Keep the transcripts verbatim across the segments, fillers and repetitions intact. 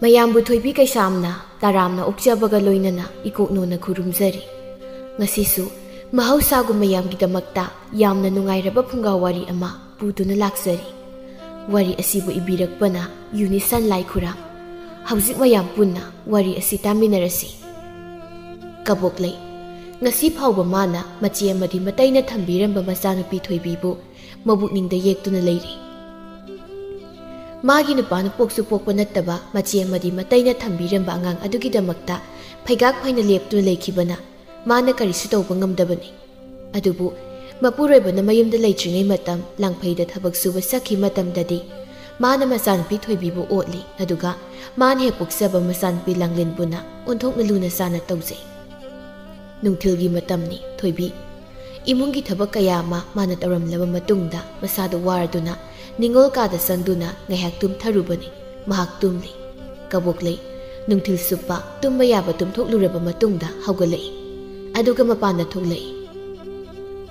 ꯃꯌꯥꯝꯕꯨ ꯊꯣꯏꯕꯤ ꯀꯩꯁꯥꯝꯅ ꯇꯔꯥꯝꯅ ꯑꯣꯛꯆꯕꯒ ꯂꯣꯏꯅꯅ ꯏꯀꯣꯛꯅꯣꯅ ꯈꯨꯔꯨꯝꯖꯔꯤ꯫ ꯉꯁꯤꯁꯨ ꯃꯍꯧꯁꯥꯒꯨꯝ ꯃꯌꯥꯝꯒꯤꯗꯃꯛꯇ ꯌꯥꯝꯅ ꯅꯨꯡꯉꯥꯏꯔꯕ ꯐꯨꯡꯒꯥ ꯋꯥꯔꯤ ꯑꯃ ꯄꯨꯗꯨꯅ ꯂꯥꯛꯆꯔꯤ꯫ ꯋꯥꯔꯤ ꯑꯁꯤꯕꯨ ꯏꯕꯤꯔꯛꯄꯅ ꯌꯨꯅꯤꯁꯟ ꯂꯥꯏꯈꯨꯔꯥꯝ꯫ ꯍꯧꯖꯤꯛ ꯃꯌꯥꯝ ꯄꯨꯟꯅ ꯋꯥꯔꯤ ꯑꯁꯤ ꯇꯥꯃꯤꯟꯅꯔꯁꯤ꯫ ꯀꯕꯣꯛꯂꯩ꯫ ꯉꯁꯤ ꯐꯥꯎꯕ ꯃꯥꯅ ꯃꯆꯦ ꯑꯃꯗꯤ ꯃꯇꯩꯅ ꯊꯝꯕꯤꯔꯝꯕ ꯃꯆꯥꯅꯨꯄꯤ ꯊꯣꯏꯕꯤꯕꯨ ꯃꯕꯨꯛꯅꯤꯡꯗ ꯌꯦꯛꯇꯨꯅ ꯂꯩꯔꯤ꯫ ꯃꯥꯒꯤ ꯅꯨꯄꯥꯅ ꯄꯣꯛꯁꯨ ꯄꯣꯛꯄ ꯅꯠꯇꯕ ꯃꯆꯦ ꯑꯃꯗꯤ ꯃꯇꯩꯅ ꯊꯝꯕꯤꯔꯝꯕ ꯑꯉꯥꯡ ꯑꯗꯨꯒꯤꯗꯃꯛꯇ ꯐꯩꯒꯥꯛ ꯐꯩꯅ ꯂꯦꯞꯇꯨꯅ ꯂꯩꯈꯤꯕꯅ ꯃꯥꯅ ꯀꯔꯤꯁꯨ ꯇꯧꯕ ꯉꯝꯗꯕꯅꯤ꯫ ꯑꯗꯨꯕꯨ ꯃꯄꯨꯔꯣꯏꯕꯅ ꯃꯌꯨꯝꯗ ꯂꯩꯇ꯭ꯔꯤꯉꯩ ꯃꯇꯝ ꯂꯥꯡꯐꯩꯗ ꯊꯕꯛ ꯁꯨꯕ ꯆꯠꯈꯤ ꯃꯇꯝꯗꯗꯤ ꯃꯥꯅ ꯃꯆꯥꯅꯨꯄꯤ ꯊꯣꯏꯕꯤꯕꯨ ꯑꯣꯠꯂꯤ, ꯑꯗꯨꯒ ꯃꯥꯅ ꯍꯦꯛ ꯄꯣꯛꯆꯕ ꯃꯆꯥꯅꯨꯄꯤ ꯂꯥꯡꯂꯦꯟꯕꯨꯅ ꯑꯣꯟꯊꯣꯛꯅ ꯂꯨꯅ ꯆꯥꯅ ꯇꯧꯖꯩ꯫ ꯅꯨꯡꯊꯤꯜꯒꯤ ꯃꯇꯝꯅꯤ꯫ ꯊꯣꯏꯕꯤ ꯏꯃꯨꯡꯒꯤ ꯊꯕꯛ ꯀꯌꯥ ꯑꯃ ꯃꯥꯅ ꯇꯧꯔꯝꯂꯕ ꯃꯇꯨꯡꯗ ꯃꯁꯥꯗꯨ ꯋꯥꯔꯗꯨꯅ ꯅꯤꯡꯉꯣꯜ ꯀꯥꯗ ꯆꯪꯗꯨꯅ ꯉꯥꯏꯍꯥꯛ ꯇꯨꯝꯊꯔꯨꯕꯅꯤ꯫ ꯃꯍꯥꯛ ꯇꯨꯝꯂꯤ꯫ ꯀꯕꯣꯛꯂꯩ ꯅꯨꯡꯊꯤꯜ ꯆꯨꯞꯄ ꯇꯨꯝꯕ ꯌꯥꯕ ꯇꯨꯝꯊꯣꯛꯂꯨꯔꯕ ꯃꯇꯨꯡꯗ ꯍꯧꯒꯠꯂꯛꯏ꯫ ꯑꯗꯨꯒ ꯃꯄꯥꯟꯗ ꯊꯣꯛꯂꯛꯏ꯫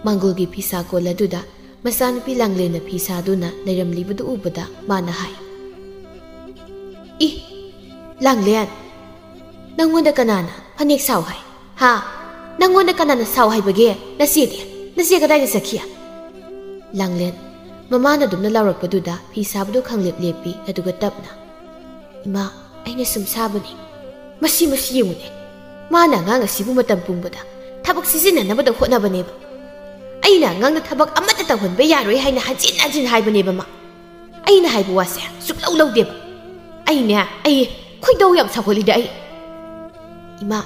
ꯃꯥꯡꯒꯣꯜꯒꯤ ꯐꯤꯁꯥ ꯀꯣꯜ ꯑꯗꯨꯗ ꯃꯆꯥꯅꯨꯄꯤ ꯂꯥꯡꯂꯦꯟꯅ ꯐꯤ ꯁꯥꯗꯨꯅ ꯂꯩꯔꯝꯂꯤꯕꯗꯨ ꯎꯕꯗ ꯃꯥꯅ ꯍꯥꯏ, "ꯏ, ꯂꯥꯡꯂꯦꯟ, ꯅꯪꯉꯣꯟꯗ ꯀꯅꯥꯅ ꯐꯅꯦꯛ ꯁꯥꯎ ꯍꯥꯏ? ꯍꯥ? ꯅꯪꯉꯣꯟꯗ ꯀꯅꯥꯅ ꯁꯥꯎ ꯍꯥꯏꯕꯒꯦ? ꯅꯆꯦꯗꯤ? ꯅꯆꯦ ꯀꯗꯥꯏꯗ ꯆꯠꯈꯤ?" ꯂꯥꯡꯂꯦꯟ ꯃꯃꯥꯅ ꯑꯗꯨꯝꯅ ꯂꯥꯎꯔꯛꯄꯗꯨꯗ ꯐꯤ ꯁꯥꯕꯗꯨ ꯈꯪꯂꯦꯞ ꯂꯦꯞꯄꯤ, ꯑꯗꯨꯒ ꯇꯞꯅ, "ꯏꯃꯥ, ꯑꯩꯅ ꯁꯨꯝ ꯁꯥꯕꯅꯤ꯫ ꯃꯁꯤ, ꯃꯁꯤ ꯌꯦꯡꯉꯨꯅꯦ꯫ ꯃꯥꯅ ꯑꯉꯥꯡ ꯑꯁꯤꯕꯨ ꯃꯇꯝ ꯄꯨꯝꯕꯗ ꯊꯕꯛ ꯁꯤꯖꯤꯟꯅꯅꯕꯗ ꯍꯣꯠꯅꯕꯅꯦꯕ꯫ ꯑꯩꯅ ꯑꯉꯥꯡꯅ ꯊꯕꯛ ꯑꯃꯠꯇ ꯇꯧꯍꯟꯕ ꯌꯥꯔꯣꯏ ꯍꯥꯏꯅ ꯍꯟꯖꯤꯟ ꯍꯟꯖꯤꯟ ꯍꯥꯏꯕꯅꯦꯕ ꯃꯥ꯫ ꯑꯩꯅ ꯍꯥꯏꯕ ꯋꯥꯁꯦ ꯁꯨꯛꯂꯧ ꯂꯧꯗꯦꯕ꯫ ꯑꯩꯅꯦ, ꯑꯩ ꯈꯣꯏꯗꯧ ꯌꯥꯝ ꯁꯥꯎꯒꯠꯂꯤꯗ ꯑꯩ꯫ ꯏꯃꯥ,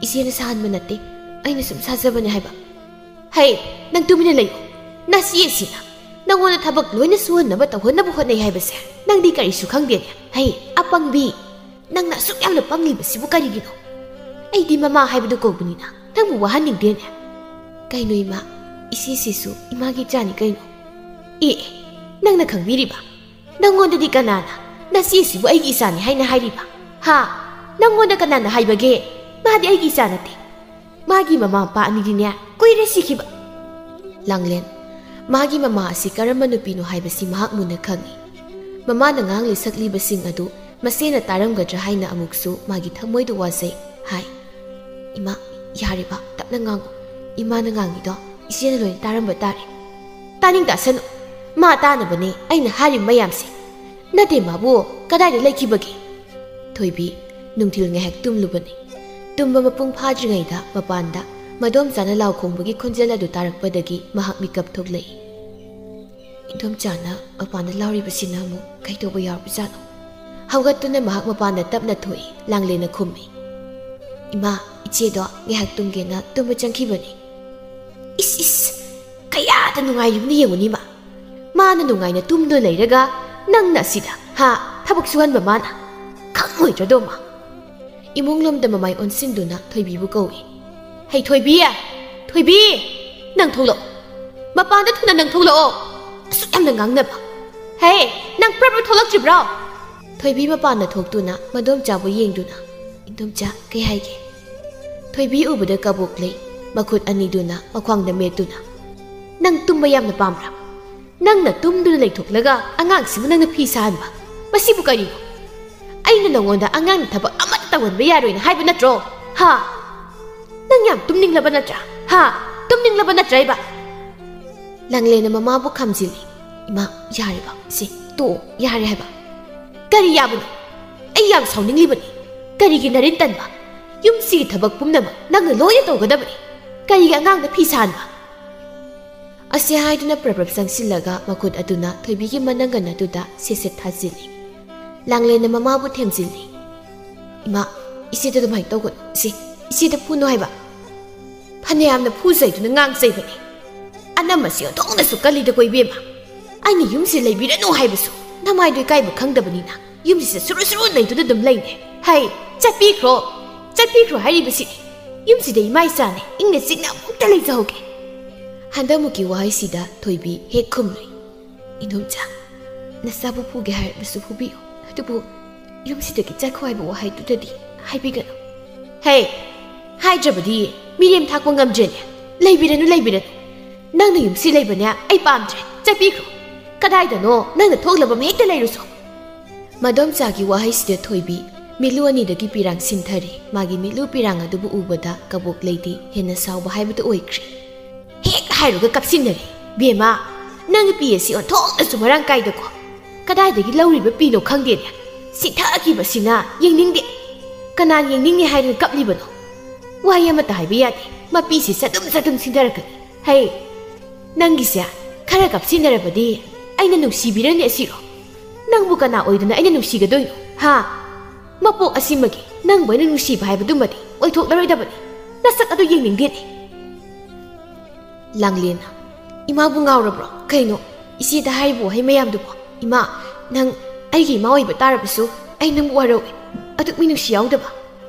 ꯏꯆꯦꯅ ꯁꯥꯍꯟꯕ ꯅꯠꯇꯦ, ꯑꯩꯅ ꯁꯨꯝ ꯁꯥꯖꯕꯅꯦ ꯍꯥꯏꯕ꯫" "ꯍꯩ, ꯅꯪ ꯇꯨꯃꯤꯟꯅ ꯂꯩꯌꯨ꯫ ꯅꯆꯦ ꯑꯁꯤꯅ ꯅꯪꯉꯣꯟꯗ ꯊꯕꯛ ꯂꯣꯏꯅ ꯁꯨꯍꯟꯅꯕ ꯇꯧꯍꯟꯅꯕ ꯍꯣꯠꯅꯩ ꯍꯥꯏꯕꯁꯦ ꯅꯪꯗꯤ ꯀꯔꯤꯁꯨ ꯈꯪꯗꯦꯅꯦ꯫ ꯍꯩ, ꯑꯄꯪꯕꯤ, ꯅꯪꯅ ꯑꯁꯨꯛ ꯌꯥꯝꯅ ꯄꯪꯂꯤꯕꯁꯤꯕꯨ ꯀꯔꯤꯒꯤꯅꯣ? ꯑꯩꯗꯤ ꯃꯃꯥ ꯍꯥꯏꯕꯗꯨ ꯀꯧꯕꯅꯤꯅ ꯅꯪꯕꯨ ꯋꯥꯍꯟꯅꯤꯡꯗꯦꯅꯦ꯫" "ꯀꯩꯅꯣ ꯏꯃꯥ, ꯏꯆꯦꯁꯤꯁꯨ ꯏꯃꯥꯒꯤ ꯏꯆꯥꯅꯤ ꯀꯩꯅꯣ꯫" "ꯑꯦ, ꯅꯪꯅ ꯈꯪꯕꯤꯔꯤꯕ? ꯅꯪꯉꯣꯟꯗꯗꯤ ꯀꯅꯥꯅ ꯅꯆꯦꯁꯤꯕꯨ ꯑꯩꯒꯤ ꯏꯆꯥꯅꯤ ꯍꯥꯏꯅ ꯍꯥꯏꯔꯤꯕ? ꯍꯥ? ꯅꯪꯉꯣꯟꯗ ꯀꯅꯥꯅ ꯍꯥꯏꯕꯒꯦ? ꯃꯥꯗꯤ ꯑꯩꯒꯤ ꯏꯆꯥ ꯅꯠꯇꯦ꯫ ꯃꯥꯒꯤ ꯃꯃꯥ ꯃꯄꯥ ꯑꯅꯤꯗꯤꯅꯦ ꯀꯨꯏꯔꯦ ꯁꯤꯈꯤꯕ꯫" ꯂꯥꯡꯂꯦꯟ ꯃꯥꯒꯤ ꯃꯃꯥ ꯑꯁꯤ ꯀꯔꯝꯕ ꯅꯨꯄꯤꯅꯣ ꯍꯥꯏꯕꯁꯤ ꯃꯍꯥꯛ ꯃꯨꯟꯅ ꯈꯪꯏ꯫ ꯃꯃꯥꯅ ꯉꯥꯡꯂꯤ ꯁꯛꯂꯤꯕꯁꯤꯡ ꯑꯗꯨ ꯃꯆꯦꯅ ꯇꯥꯔꯝꯒꯗ꯭ꯔꯥ ꯍꯥꯏꯅ ꯑꯃꯨꯛꯁꯨ ꯃꯥꯒꯤ ꯊꯃꯣꯏꯗ ꯋꯥꯖꯩ꯫ ꯍꯥꯏ, "ꯏꯃꯥ, ꯌꯥꯔꯦꯕ, ꯇꯞꯅ ꯉꯥꯡꯉꯨ꯫ ꯏꯃꯥꯅ ꯉꯥꯡꯉꯤꯗꯣ ꯏꯆꯦꯅ ꯂꯣꯏꯅ ꯇꯥꯔꯝꯕ ꯇꯥꯔꯦ꯫ ꯇꯥꯅꯤꯡ ꯇꯥꯁꯅꯨ꯫ ꯃꯥ ꯇꯥꯅꯕꯅꯦ ꯑꯩꯅ ꯍꯥꯏꯔꯤꯕ ꯃꯌꯥꯝꯁꯦ꯫ ꯅꯠꯇꯦ, ꯃꯥꯕꯨ ꯀꯗꯥꯏꯗ ꯂꯩꯈꯤꯕꯒꯦ?" ꯊꯣꯏꯕꯤ ꯅꯨꯡꯊꯤꯜ ꯉꯥꯏꯍꯥꯛ ꯇꯨꯝꯂꯨꯕꯅꯤ꯫ ꯇꯨꯝꯕ ꯃꯄꯨꯡ ꯐꯥꯗ꯭ꯔꯤꯉꯩꯗ ꯃꯄꯥꯟꯗ ꯃꯗꯣꯝꯆꯥꯅ ꯂꯥꯎ ꯈꯣꯡꯕꯒꯤ ꯈꯣꯟꯖꯦꯜ ꯑꯗꯨ ꯇꯥꯔꯛꯄꯗꯒꯤ ꯃꯍꯥꯛ ꯃꯤꯀꯞ ꯊꯣꯛꯂꯛꯏ꯫ ꯏꯗꯣꯝꯆꯥꯅ ꯃꯄꯥꯟꯗ ꯂꯥꯎꯔꯤꯕꯁꯤꯅ ꯑꯃꯨꯛ ꯀꯩꯗꯧꯕ ꯌꯥꯎꯔꯕꯖꯥꯠꯅꯣ? ꯍꯧꯒꯠꯇꯨꯅ ꯃꯍꯥꯛ ꯃꯄꯥꯟꯗ ꯇꯞꯅ ꯊꯣꯛꯏ꯫ ꯂꯥꯡꯂꯦꯟꯅ ꯈꯨꯝꯃꯤ, "ꯏꯃꯥ, ꯏꯆꯦꯗꯣ ꯉꯥꯏꯍꯥꯛ ꯇꯨꯝꯒꯦꯅ ꯇꯨꯝꯕ ꯆꯪꯈꯤꯕꯅꯤ꯫" "ꯏꯁ, ꯏꯁ, ꯀꯌꯥꯗ ꯅꯨꯡꯉꯥꯏꯔꯤꯕꯅꯤ ꯌꯦꯡꯉꯨꯅꯤ, ꯃꯥ꯫ ꯃꯥꯅ ꯅꯨꯡꯉꯥꯏꯅ ꯇꯨꯝꯗꯨꯅ ꯂꯩꯔꯒ ꯅꯪꯅ ꯑꯁꯤꯗ, ꯍꯥ, ꯊꯕꯛ ꯁꯨꯍꯟꯕ ꯃꯥꯅ? ꯈꯪꯉꯣꯏꯗ꯭ꯔꯗꯣ ꯃꯥ?" ꯏꯃꯨꯡ ꯂꯣꯝꯗ ꯃꯃꯥꯏ ꯑꯣꯟꯁꯤꯟꯗꯨꯅ ꯊꯣꯏꯕꯤꯕꯨ ꯀꯧꯏ꯫ "ꯍꯩ ꯊꯣꯏꯕꯤ! ꯊꯣꯏꯕꯤ! ꯅꯪ ꯊꯣꯛꯂꯛꯑꯣ꯫ ꯃꯄꯥꯟꯗ ꯊꯨꯅ ꯅꯪ ꯊꯣꯛꯂꯛꯑꯣ꯫ ꯑꯁꯨꯛ ꯌꯥꯝꯅ ꯉꯥꯡꯅꯕ꯫ ꯍꯦ, ꯅꯪ ꯄ꯭ꯔꯞ ꯄ꯭ꯔꯞ ꯊꯣꯛꯂꯛꯇ꯭ꯔꯤꯕ꯭ꯔꯣ?" ꯊꯣꯏꯕꯤ ꯃꯄꯥꯟꯗ ꯊꯣꯛꯇꯨꯅ ꯃꯗꯣꯝꯆꯥꯕꯨ ꯌꯦꯡꯗꯨꯅ, "ꯏꯗꯣꯝꯆꯥ, ꯀꯩ ꯍꯥꯏꯒꯦ?" ꯊꯣꯏꯕꯤ ꯎꯕꯗ ꯀꯕꯣꯛ ꯂꯩ, ꯃꯈꯨꯠ ꯑꯅꯤꯗꯨꯅ ꯃꯈ꯭ꯋꯥꯡꯗ ꯃꯦꯠꯇꯨꯅ, "ꯅꯪ ꯇꯨꯝꯕ ꯌꯥꯝꯅ ꯄꯥꯝꯕ꯭ꯔꯥ? ꯅꯪꯅ ꯇꯨꯝꯗꯨꯅ ꯂꯩꯊꯣꯛꯂꯒ ꯑꯉꯥꯡꯁꯤꯕꯨ ꯅꯪꯅ ꯐꯤ ꯁꯥꯍꯟꯕ, ꯃꯁꯤꯕꯨ ꯀꯔꯤꯅꯣ? ꯑꯩꯅ ꯅꯉꯣꯟꯗ ꯑꯉꯥꯡꯅ ꯊꯕꯛ ꯑꯃꯠꯇ ꯇꯧꯍꯟꯕ ꯌꯥꯔꯣꯏꯅ ꯍꯥꯏꯕ ꯅꯠꯇ꯭ꯔꯣ? ꯍꯥ? ꯅꯪ ꯌꯥꯝ ꯇꯨꯝꯅꯤꯡꯂꯕ ꯅꯠꯇ꯭ꯔꯥ? ꯍꯥ? ꯇꯨꯝꯅꯤꯡꯂꯕ ꯅꯠꯇ꯭ꯔꯥ ꯍꯥꯏꯕ?" ꯂꯥꯡꯂꯦꯟꯅ ꯃꯃꯥꯕꯨ ꯈꯥꯝꯖꯤꯜꯂꯤ꯫ "ꯏꯃꯥ, ꯌꯥꯔꯦꯕ, ꯁꯤ ꯇꯣꯛꯑꯣ, ꯌꯥꯔꯦ ꯍꯥꯏꯕ꯫" "ꯀꯔꯤ ꯌꯥꯕꯅꯣ? ꯑꯩ ꯌꯥꯝ ꯁꯥꯎꯅꯤꯡꯂꯤꯕꯅꯤ꯫ ꯀꯔꯤꯒꯤ ꯅꯔꯤꯟ ꯇꯟꯕ? ꯌꯨꯝꯁꯤꯒꯤ ꯊꯕꯛ ꯄꯨꯝꯅꯃꯛ ꯅꯪꯅ ꯂꯣꯏꯅ ꯇꯧꯒꯗꯕꯅꯤ꯫ ꯀꯔꯤꯒꯤ ꯑꯉꯥꯡꯗ ꯐꯤ ꯁꯥꯍꯟꯕ?" ꯑꯁꯤ ꯍꯥꯏꯗꯨꯅ ꯄ꯭ꯔꯞ ꯄ꯭ꯔꯞ ꯆꯪꯁꯤꯜꯂꯒ ꯃꯈꯨꯠ ꯑꯗꯨꯅ ꯊꯣꯏꯕꯤꯒꯤ ꯃꯅꯪꯒꯟ ꯑꯗꯨꯗ ꯁꯦꯠ ꯁꯦꯠ ꯊꯥꯖꯤꯜꯂꯤ꯫ ꯂꯥꯡꯂꯦꯟꯅ ꯃꯃꯥꯕꯨ ꯊꯦꯝꯖꯤꯜꯂꯤ꯫ "ꯏꯃꯥ, ꯏꯆꯦꯗ ꯑꯗꯨꯃꯥꯏꯅ ꯇꯧꯒꯅꯨ꯫ ꯁꯤ, ꯏꯆꯦꯗ ꯐꯨꯅꯨ ꯍꯥꯏꯕ꯫ ꯐꯅꯌꯥꯝꯅ ꯐꯨꯖꯩꯗꯨꯅ ꯉꯥꯡꯖꯩꯕꯅꯤ꯫ ꯑꯅꯝꯕꯁꯤ ꯑꯣꯟꯊꯣꯛꯅꯁꯨ ꯀꯜꯂꯤꯗꯀꯣ, ꯏꯕꯦꯝꯃ꯫ ꯑꯩꯅ ꯌꯨꯝꯁꯤ ꯂꯩꯕꯤꯔꯅꯨ ꯍꯥꯏꯕꯁꯨ ꯅꯃꯥꯏꯗꯣ ꯏꯀꯥꯏꯕ ꯈꯪꯗꯕꯅꯤꯅ ꯌꯨꯝꯁꯤꯗ ꯁꯨꯔꯨ ꯁꯨꯔꯨ ꯂꯩꯗꯨꯅ ꯑꯗꯨꯝ ꯂꯩꯅꯦ꯫ ꯍꯩ, ꯆꯠꯄꯤꯈ꯭ꯔꯣ, ꯆꯠꯄꯤꯈ꯭ꯔꯣ ꯍꯥꯏꯔꯤꯕꯁꯤꯅꯤ꯫ ꯌꯨꯝꯁꯤꯗ ꯏꯃꯥ ꯏꯆꯥꯅꯦ, ꯏꯪꯅ ꯆꯤꯛꯅ ꯑꯃꯨꯛꯇ ꯂꯩꯖꯍꯧꯒꯦ꯫" ꯍꯟꯗꯛꯃꯨꯛꯀꯤ ꯋꯥꯍꯩꯁꯤꯗ ꯊꯣꯏꯕꯤ ꯍꯦꯛ ꯈꯨꯝꯂꯨꯏ꯫ "ꯏꯗꯣꯝꯆꯥ, ꯅꯆꯥꯕꯨ ꯐꯨꯒꯦ ꯍꯥꯏꯔꯕꯁꯨ ꯐꯨꯕꯤꯌꯨ, ꯑꯗꯨꯕꯨ ꯌꯨꯝꯁꯤꯗꯒꯤ ꯆꯠꯈꯣ ꯍꯥꯏꯕ ꯋꯥꯍꯩꯗꯨꯗꯗꯤ ꯍꯥꯏꯕꯤꯒꯅꯨ꯫" "ꯍꯦ, ꯍꯥꯏꯗ꯭ꯔꯕꯗꯤ ꯃꯤꯔꯦꯝ ꯊꯥꯛꯄ ꯉꯝꯗ꯭ꯔꯦꯅꯦ꯫ ꯂꯩꯕꯤꯔꯅꯨ, ꯂꯩꯕꯤꯔꯅꯨ꯫ ꯅꯪꯅ ꯌꯨꯝꯁꯤ ꯂꯩꯕꯅꯦ ꯑꯩ ꯄꯥꯝꯗ꯭ꯔꯦ꯫ ꯆꯠꯄꯤꯈ꯭ꯔꯣ꯫ ꯀꯗꯥꯏꯗꯅꯣ ꯅꯪꯅ ꯊꯣꯛꯂꯕ ꯑꯃ ꯍꯦꯛꯇ ꯂꯩꯔꯨꯁꯣ꯫" ꯃꯗꯣꯝꯆꯥꯒꯤ ꯋꯥꯍꯩꯁꯤꯗ ꯊꯣꯏꯕꯤ ꯃꯤꯠꯂꯨ ꯑꯅꯤꯗꯒꯤ ꯄꯤꯔꯥꯡ ꯁꯤꯟꯊꯔꯦ꯫ ꯃꯥꯒꯤ ꯃꯤꯠꯂꯨ ꯄꯤꯔꯥꯡ ꯑꯗꯨꯕꯨ ꯎꯕꯗ ꯀꯕꯣꯛꯂꯩꯗꯤ ꯍꯦꯟꯅ ꯁꯥꯎꯕ ꯍꯥꯏꯕꯗꯨ ꯑꯣꯏꯈ꯭ꯔꯦ꯫ "ꯍꯦꯛ ꯍꯥꯏꯔꯨꯒ ꯀꯞꯁꯤꯟꯅꯔꯦ꯫ ꯕꯦꯝꯃ, ꯅꯪꯒꯤ ꯄꯤ ꯑꯁꯤ ꯑꯣꯟꯊꯣꯛꯅꯁꯨ ꯃꯔꯥꯡ ꯀꯥꯏꯗꯀꯣ꯫ ꯀꯗꯥꯏꯗꯒꯤ ꯂꯧꯔꯤꯕ ꯄꯤꯅꯣ ꯈꯪꯗꯦꯅꯦ꯫ ꯁꯤꯊꯈꯤꯕꯁꯤꯅ ꯌꯦꯡꯅꯤꯡꯗꯦ꯫ ꯀꯅꯥꯅ ꯌꯦꯡꯅꯤꯡꯉꯦ ꯍꯥꯏꯗꯅ ꯀꯞꯂꯤꯕꯅꯣ? ꯋꯥꯍꯩ ꯑꯃꯠꯇ ꯍꯥꯏꯕ ꯌꯥꯗꯦ꯫ ꯃꯄꯤꯁꯤ ꯆꯗꯨꯝ ꯆꯗꯨꯝ ꯁꯤꯟꯊꯔꯛꯀꯅꯤ꯫ ꯍꯩ, ꯅꯪꯒꯤꯁꯦ ꯈꯔ ꯀꯞꯁꯤꯟꯅꯔꯕꯗꯤ ꯑꯩꯅ ꯅꯨꯡꯁꯤꯕꯤꯔꯅꯤ ꯑꯁꯤꯔꯣ? ꯅꯪꯕꯨ ꯀꯅꯥ ꯑꯣꯏꯗꯅ ꯑꯩꯅ ꯅꯨꯡꯁꯤꯒꯗꯣꯏꯅꯣ? ꯍꯥ? ꯃꯄꯣꯛ ꯑꯁꯤꯃꯒꯤ ꯅꯪꯕꯨ ꯑꯩꯅ ꯅꯨꯡꯁꯤꯕ ꯍꯥꯏꯕꯗꯨꯃꯗꯤ ꯑꯣꯏꯊꯣꯛꯂꯔꯣꯏꯗꯕꯅꯤ꯫ ꯅꯁꯛ ꯑꯗꯨ ꯌꯦꯡꯅꯤꯡꯗꯦꯅꯦ꯫" ꯂꯥꯡꯂꯦꯟꯅ, "ꯏꯃꯥꯕꯨ ꯉꯥꯎꯔꯕ꯭ꯔꯣ? ꯀꯩꯅꯣ ꯏꯆꯦꯗ ꯍꯥꯏꯔꯤꯕ ꯋꯥꯍꯩ ꯃꯌꯥꯝꯗꯨꯕꯣ? ꯏꯃꯥ, ꯅꯪ ꯑꯩꯒꯤ ꯏꯃꯥ ꯑꯣꯏꯕ ꯇꯥꯔꯕꯁꯨ ꯑꯩ ꯅꯪꯕꯨ ꯋꯥꯔꯧꯏ꯫ ꯑꯗꯨꯛ ꯃꯤ ꯅꯨꯡꯁꯤ ꯌꯥꯎꯗꯕ꯫"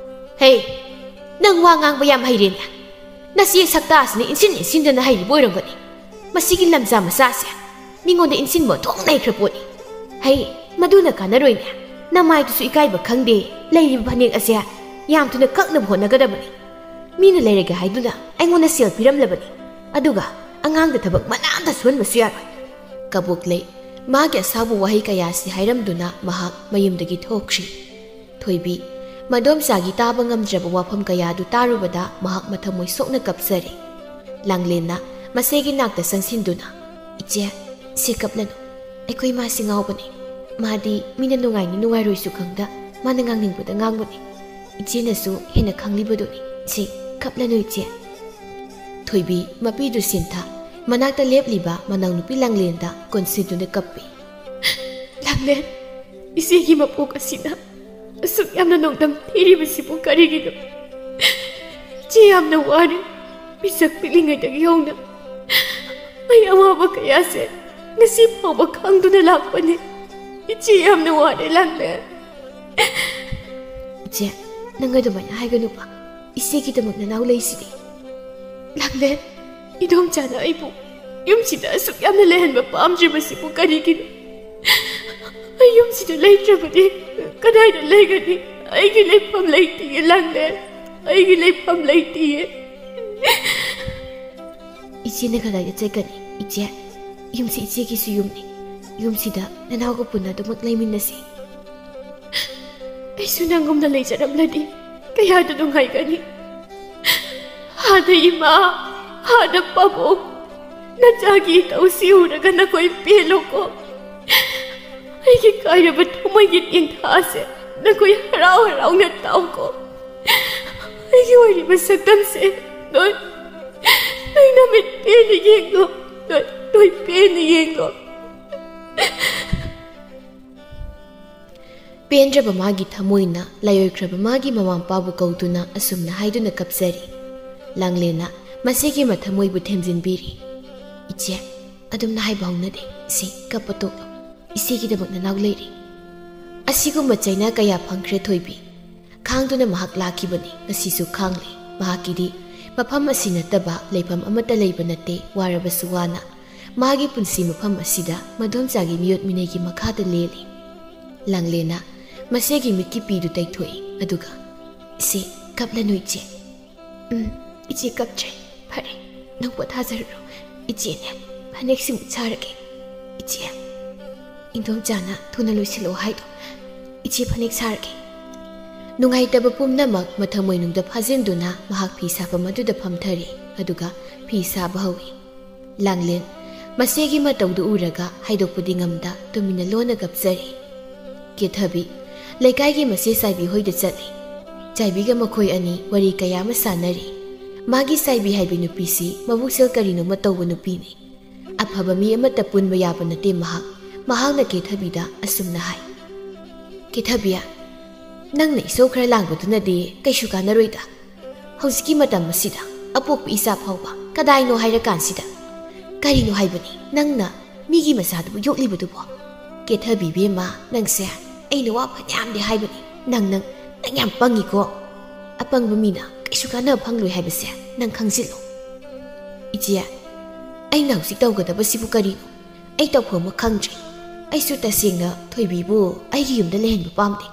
"ꯍꯦ, ꯅꯪ ꯋꯥ ꯉꯥꯡꯕ ꯌꯥꯝ ꯍꯩꯔꯦꯅꯦ꯫ ꯅꯆꯦ ꯁꯛꯇꯥ ꯑꯁꯤꯅ ꯏꯟꯁꯤꯟ ꯏꯟꯁꯤꯟꯗꯅ ꯍꯩꯔꯤꯕ ꯑꯣꯏꯔꯝꯒꯅꯤ꯫ ꯃꯁꯤꯒꯤ ꯂꯝꯖꯥ ꯃꯆꯥꯁꯦ ꯃꯤꯉꯣꯟꯗ ꯏꯟꯁꯤꯟꯕ ꯑꯣꯟꯊꯣꯛꯅ ꯍꯩꯈ꯭ꯔ ꯄꯣꯠꯅꯤ꯫ ꯍꯩ, ꯃꯗꯨꯅ ꯀꯥꯟꯅꯔꯣꯏꯅꯦ꯫ ꯅꯃꯥꯏꯗꯨꯁꯨ ꯏꯀꯥꯏꯕ ꯈꯪꯗꯦ꯫ ꯂꯩꯔꯤꯕ ꯐꯅꯦꯛ ꯑꯁꯦ ꯌꯥꯝ ꯊꯨꯅ ꯀꯛꯅꯕ ꯍꯣꯠꯅꯒꯗꯕꯅꯤ꯫ ꯃꯤꯅ ꯂꯩꯔꯒꯦ ꯍꯥꯏꯗꯨꯅ ꯑꯩꯉꯣꯟꯗ ꯁꯦꯜ ꯄꯤꯔꯝꯂꯕꯅꯤ, ꯑꯗꯨꯒ ꯑꯉꯥꯡꯗ ꯊꯕꯛ ꯃꯅꯥ ꯑꯃꯇ ꯁꯨꯍꯟꯕꯁꯨ ꯌꯥꯔꯣꯏ꯫" ꯀꯕꯣꯛꯂꯩ ꯃꯥꯒꯤ ꯑꯁꯥꯎꯕ ꯋꯥꯍꯩ ꯀꯌꯥꯁꯤ ꯍꯥꯏꯔꯝꯗꯨꯅ ꯃꯍꯥꯛ ꯃꯌꯨꯝꯗꯒꯤ ꯊꯣꯛꯈ꯭ꯔꯤ꯫ ꯊꯣꯏꯕꯤ ꯃꯗꯣꯝꯆꯥꯒꯤ ꯇꯥꯕ ꯉꯝꯗ꯭ꯔꯕ ꯋꯥꯐꯝ ꯀꯌꯥ ꯑꯗꯨ ꯇꯥꯔꯨꯕꯗ ꯃꯍꯥꯛ ꯃꯊꯃꯣꯏ ꯁꯣꯛꯅ ꯀꯞꯆꯔꯦ꯫ ꯂꯥꯡꯂꯦꯟꯅ ꯃꯆꯦꯒꯤ ꯅꯥꯛꯇ ꯆꯪꯁꯤꯟꯗꯨꯅ, "ꯏꯆꯦ, ꯁꯤ ꯀꯞꯂꯅꯨ꯫ ꯑꯩꯈꯣꯏ ꯃꯥꯁꯤ ꯉꯥꯎꯕꯅꯤ꯫ ꯃꯥꯗꯤ ꯃꯤꯅ ꯅꯨꯡꯉꯥꯏꯅꯤ ꯅꯨꯡꯉꯥꯏꯔꯣꯏꯁꯨ ꯈꯪꯗ ꯃꯥꯅ ꯉꯥꯡꯅꯤꯡꯕꯗ ꯉꯥꯡꯕꯅꯤ꯫ ꯏꯆꯦꯅꯁꯨ ꯍꯦꯟꯅ ꯈꯪꯂꯤꯕꯗꯨꯅꯤ꯫ ꯁꯤ ꯀꯞꯂꯅꯨ ꯏꯆꯦ꯫" ꯊꯣꯏꯕꯤ ꯃꯄꯤꯗꯨ ꯁꯤꯟꯊ ꯃꯅꯥꯛꯇ ꯂꯦꯞꯂꯤꯕ ꯃꯅꯥꯎꯅꯨꯄꯤ ꯂꯥꯡꯂꯦꯟꯗ ꯀꯣꯟꯁꯤꯟꯗꯨꯅ ꯀꯞꯄꯤ꯫ "ꯂꯥꯡꯂꯦꯟ, ꯏꯆꯦꯒꯤ ꯃꯄꯣꯛ ꯑꯁꯤꯅ ꯑꯁꯨꯛ ꯌꯥꯝꯅ ꯅꯣꯡꯗꯝ ꯊꯤꯔꯤꯕꯁꯤꯕꯨ ꯀꯔꯤꯒꯤꯅꯣ? ꯏꯆꯦ ꯌꯥꯝꯅ ꯋꯥꯔꯦ꯫ ꯄꯤꯁꯛ ꯄꯤꯛꯂꯤꯉꯩꯗꯒꯤ ꯍꯧꯅ ꯑꯩ ꯑꯋꯥꯕ ꯀꯌꯥꯁꯦ ꯉꯁꯤ ꯐꯥꯎꯕ ꯈꯪꯗꯨꯅ ꯂꯥꯛꯄꯅꯤ꯫ ꯏꯆꯦ ꯌꯥꯝꯅ ꯋꯥꯔꯦ ꯂꯥꯡꯂꯦꯟ꯫" "ꯏꯆꯦ, ꯅꯪ ꯑꯗꯨꯃꯥꯏꯅ ꯍꯥꯏꯒꯅꯨꯕ꯫ ꯏꯆꯦꯒꯤꯗꯃꯛ ꯅꯅꯥꯎ ꯂꯩꯁꯤꯗꯤ꯫" "ꯂꯥꯡꯂꯦꯟ, ꯏꯗꯣꯝꯆꯥꯅ ꯑꯩꯕꯨ ꯌꯨꯝꯁꯤꯗ ꯑꯁꯨꯛ ꯌꯥꯝꯅ ꯂꯩꯍꯟꯕ ꯄꯥꯝꯗ꯭ꯔꯤꯕꯁꯤꯕꯨ ꯀꯔꯤꯒꯤꯅꯣ? ꯑꯩ ꯌꯨꯝꯁꯤꯗ ꯂꯩꯇ꯭ꯔꯕꯗꯤ ꯀꯗꯥꯏꯗ ꯂꯩꯒꯅꯤ? ꯑꯩꯒꯤ ꯂꯩꯐꯝ ꯂꯩꯇꯤꯌꯦ ꯂꯥꯡꯂꯦꯟ, ꯑꯩꯒꯤ ꯂꯩꯐꯝ ꯂꯩꯇꯤꯌꯦ꯫" "ꯏꯆꯦꯅ ꯀꯗꯥꯏꯗ ꯆꯠꯀꯅꯤ? ꯏꯆꯦ, ꯌꯨꯝꯁꯤ ꯏꯆꯦꯒꯤꯁꯨ ꯌꯨꯝꯅꯤ꯫ ꯌꯨꯝꯁꯤꯗ ꯅꯅꯥꯎꯒ ꯄꯨꯟꯅ ꯑꯗꯨꯃꯛ ꯂꯩꯃꯤꯟꯅꯁꯤ꯫" ꯑꯩꯁꯨ ꯅꯪꯒꯨꯝꯅ ꯂꯩꯖꯔꯝꯂꯗꯤ ꯀꯌꯥꯗ ꯅꯨꯡꯉꯥꯏꯒꯅꯤ꯫ ꯑꯥꯗ ꯏꯃꯥ, ꯑꯥꯗ ꯄꯥꯕꯨꯡ, ꯅꯆꯥꯒꯤ ꯏꯇꯧꯁꯤ ꯎꯔꯒ ꯅꯈꯣꯏ ꯄꯦꯜꯂꯣꯀꯣ꯫ ꯑꯩꯒꯤ ꯀꯥꯏꯔꯕ ꯊꯃꯣꯏꯒꯤ ꯇꯦꯟꯊꯥꯁꯦ ꯅꯈꯣꯏ ꯍꯔꯥꯎ ꯍꯔꯥꯎꯅ ꯇꯥꯎꯀꯣ꯫ ꯑꯩꯒꯤ ꯑꯣꯏꯔꯤꯕ ꯁꯛꯇꯝꯁꯦ ꯅꯣꯏ, ꯅꯣꯏ ꯅꯃꯤꯠ ꯄꯦꯟꯅ ꯌꯦꯡꯂꯣ꯫ ꯅꯣꯏ, ꯅꯣꯏ ꯄꯦꯟꯅ ꯌꯦꯡꯂꯣ꯫ ꯄꯦꯟꯗ꯭ꯔꯕ ꯃꯥꯒꯤ ꯊꯃꯣꯏꯅ ꯂꯥꯏꯑꯣꯏꯈ꯭ꯔꯕ ꯃꯥꯒꯤ ꯃꯃꯥ ꯃꯄꯥꯕꯨ ꯀꯧꯗꯨꯅ ꯑꯁꯨꯝꯅ ꯍꯥꯏꯗꯨꯅ ꯀꯞꯆꯔꯤ꯫ ꯂꯥꯡꯂꯦꯟꯅ ꯃꯆꯦꯒꯤ ꯃꯊꯃꯣꯏꯕꯨ ꯊꯦꯝꯖꯤꯟꯕꯤꯔꯤ꯫ "ꯏꯆꯦ, ꯑꯗꯨꯝꯅ ꯍꯥꯏꯕ ꯍꯧꯅꯗꯦ꯫ ꯏꯆꯦ, ꯀꯞꯄ ꯇꯣꯛꯂꯣ꯫ ꯏꯆꯦꯒꯤꯗꯃꯛ ꯅꯅꯥꯎ ꯂꯩꯔꯤ꯫" ꯑꯁꯤꯒꯨꯝꯕ ꯆꯩꯅꯥ ꯀꯌꯥ ꯐꯪꯈ꯭ꯔꯦ ꯊꯣꯏꯕꯤ꯫ ꯈꯥꯡꯗꯨꯅ ꯃꯍꯥꯛ ꯂꯥꯛꯈꯤꯕꯅꯤ꯫ ꯉꯁꯤꯁꯨ ꯈꯥꯡꯂꯤ꯫ ꯃꯍꯥꯛꯀꯤꯗꯤ ꯃꯐꯝ ꯑꯁꯤ ꯅꯠꯇꯕ ꯂꯩꯐꯝ ꯑꯃꯠꯇ ꯂꯩꯕ ꯅꯠꯇꯦ꯫ ꯋꯥꯔꯕꯁꯨ ꯋꯥꯅ ꯃꯥꯒꯤ ꯄꯨꯟꯁꯤ ꯃꯐꯝ ꯑꯁꯤꯗ ꯃꯗꯣꯝꯆꯥꯒꯤ ꯃꯤꯑꯣꯠ ꯃꯤꯅꯩꯒꯤ ꯃꯈꯥꯗ ꯂꯦꯜꯂꯤ꯫ ꯂꯥꯡꯂꯦꯟꯅ ꯃꯆꯦꯒꯤ ꯃꯤꯠꯀꯤ ꯄꯤꯗꯨ ꯇꯩꯊꯣꯛꯏ꯫ ꯑꯗꯨꯒ, "ꯏꯆꯦ, ꯀꯞꯂꯅꯨ ꯏꯆꯦ꯫" "ꯎꯝ, ꯏꯆꯦ ꯀꯞꯇ꯭ꯔꯦ꯫ ꯐꯔꯦ, ꯅꯪ ꯄꯣꯊꯥꯖꯔꯨꯔꯣ꯫ ꯏꯆꯦꯅꯦ, ꯐꯅꯦꯛꯁꯤꯃꯨꯛ ꯁꯥꯔꯒꯦ꯫ ꯏꯆꯦ, ꯏꯟꯗꯣꯝꯆꯥꯅ ꯊꯨꯅ ꯂꯣꯏꯁꯤꯜꯂꯛꯑꯣ ꯍꯥꯏꯗꯣ꯫ ꯏꯆꯦ ꯐꯅꯦꯛ ꯁꯥꯔꯒꯦ꯫" ꯅꯨꯡꯉꯥꯏꯇꯕ ꯄꯨꯝꯅꯃꯛ ꯃꯊꯃꯣꯏꯅꯨꯡꯗ ꯐꯥꯖꯤꯟꯗꯨꯅ ꯃꯍꯥꯛ ꯐꯤ ꯁꯥꯐꯝ ꯑꯗꯨꯗ ꯐꯝꯊꯔꯦ꯫ ꯑꯗꯨꯒ ꯐꯤ ꯁꯥꯕ ꯍꯧꯏ꯫ ꯂꯥꯡꯂꯦꯟ ꯃꯆꯦꯒꯤ ꯃꯇꯧꯗꯨ ꯎꯔꯒ ꯍꯥꯏꯗꯣꯛꯄꯗꯤ ꯉꯝꯗ ꯇꯨꯃꯤꯟꯅ ꯂꯣꯟꯅ ꯀꯞꯆꯔꯤ꯫ ꯀꯦꯊꯕꯤ ꯂꯩꯀꯥꯏꯒꯤ ꯃꯆꯦ ꯆꯥꯏꯕꯤ ꯍꯣꯏꯗ ꯆꯠꯂꯤ꯫ ꯆꯥꯏꯕꯤꯒ ꯃꯈꯣꯏ ꯑꯅꯤ ꯋꯥꯔꯤ ꯀꯌꯥ ꯑꯃ ꯁꯥꯟꯅꯔꯤ꯫ ꯃꯥꯒꯤ ꯆꯥꯏꯕꯤ ꯍꯥꯏꯕꯤ ꯅꯨꯄꯤꯁꯤ ꯃꯕꯨꯛꯆꯦꯜ ꯀꯔꯤꯅꯣꯃ ꯇꯧꯕ ꯅꯨꯄꯤꯅꯤ꯫ ꯑꯐꯕ ꯃꯤ ꯑꯃꯠꯇ ꯄꯨꯟꯕ ꯌꯥꯕ ꯅꯠꯇꯦ ꯃꯍꯥꯛ꯫ ꯃꯍꯥꯛꯅ ꯀꯦꯊꯕꯤꯗ ꯑꯁꯨꯝꯅ ꯍꯥꯏ, "ꯀꯦꯊꯕꯤ, ꯅꯪꯅ ꯏꯁꯧ ꯈꯔ ꯂꯥꯡꯕꯗꯨꯅꯗꯤ ꯀꯩꯁꯨ ꯀꯥꯟꯅꯔꯣꯏꯗ꯫ ꯍꯧꯖꯤꯛꯀꯤ ꯃꯇꯝ ꯑꯁꯤꯗ ꯑꯄꯣꯛꯄ ꯏꯆꯥ ꯐꯥꯎꯕ ꯀꯗꯥꯏꯅꯣ ꯍꯥꯏꯔꯀꯥꯟꯁꯤꯗ꯫ ꯀꯔꯤꯅꯣ ꯍꯥꯏꯕꯅꯤ ꯅꯪꯅ ꯃꯤꯒꯤ ꯃꯆꯥꯗꯨꯕꯨ ꯌꯣꯛꯂꯤꯕꯗꯨꯕꯣ? ꯀꯦꯊꯕꯤ ꯏꯕꯦꯝꯃ, ꯅꯪꯁꯦ ꯑꯩꯅ ꯋꯥ ꯐꯅꯌꯥꯝꯗꯤ ꯍꯥꯏꯕꯅꯤ꯫ ꯅꯪ, ꯅꯪ, ꯅꯪ ꯌꯥꯝ ꯄꯪꯉꯤꯀꯣ꯫ ꯑꯄꯪꯕ ꯃꯤꯅ ꯀꯩꯁꯨ ꯀꯥꯟꯅꯕ ꯐꯪꯂꯣꯏ ꯍꯥꯏꯕꯁꯦ ꯅꯪ ꯈꯪꯖꯤꯜꯂꯣ꯫" "ꯏꯆꯦ, ꯑꯩꯅ ꯍꯧꯖꯤꯛ ꯇꯧꯒꯗꯕꯁꯤꯕꯨ ꯀꯔꯤꯅꯣ? ꯑꯩ ꯇꯧꯐꯝ ꯑꯃ ꯈꯪꯗ꯭ꯔꯦ꯫ ꯑꯩꯁꯨ ꯇꯁꯦꯡꯅ ꯊꯣꯏꯕꯤꯕꯨ ꯑꯩꯒꯤ ꯌꯨꯝꯗ ꯂꯩꯍꯟꯕ ꯄꯥꯝꯗꯦ꯫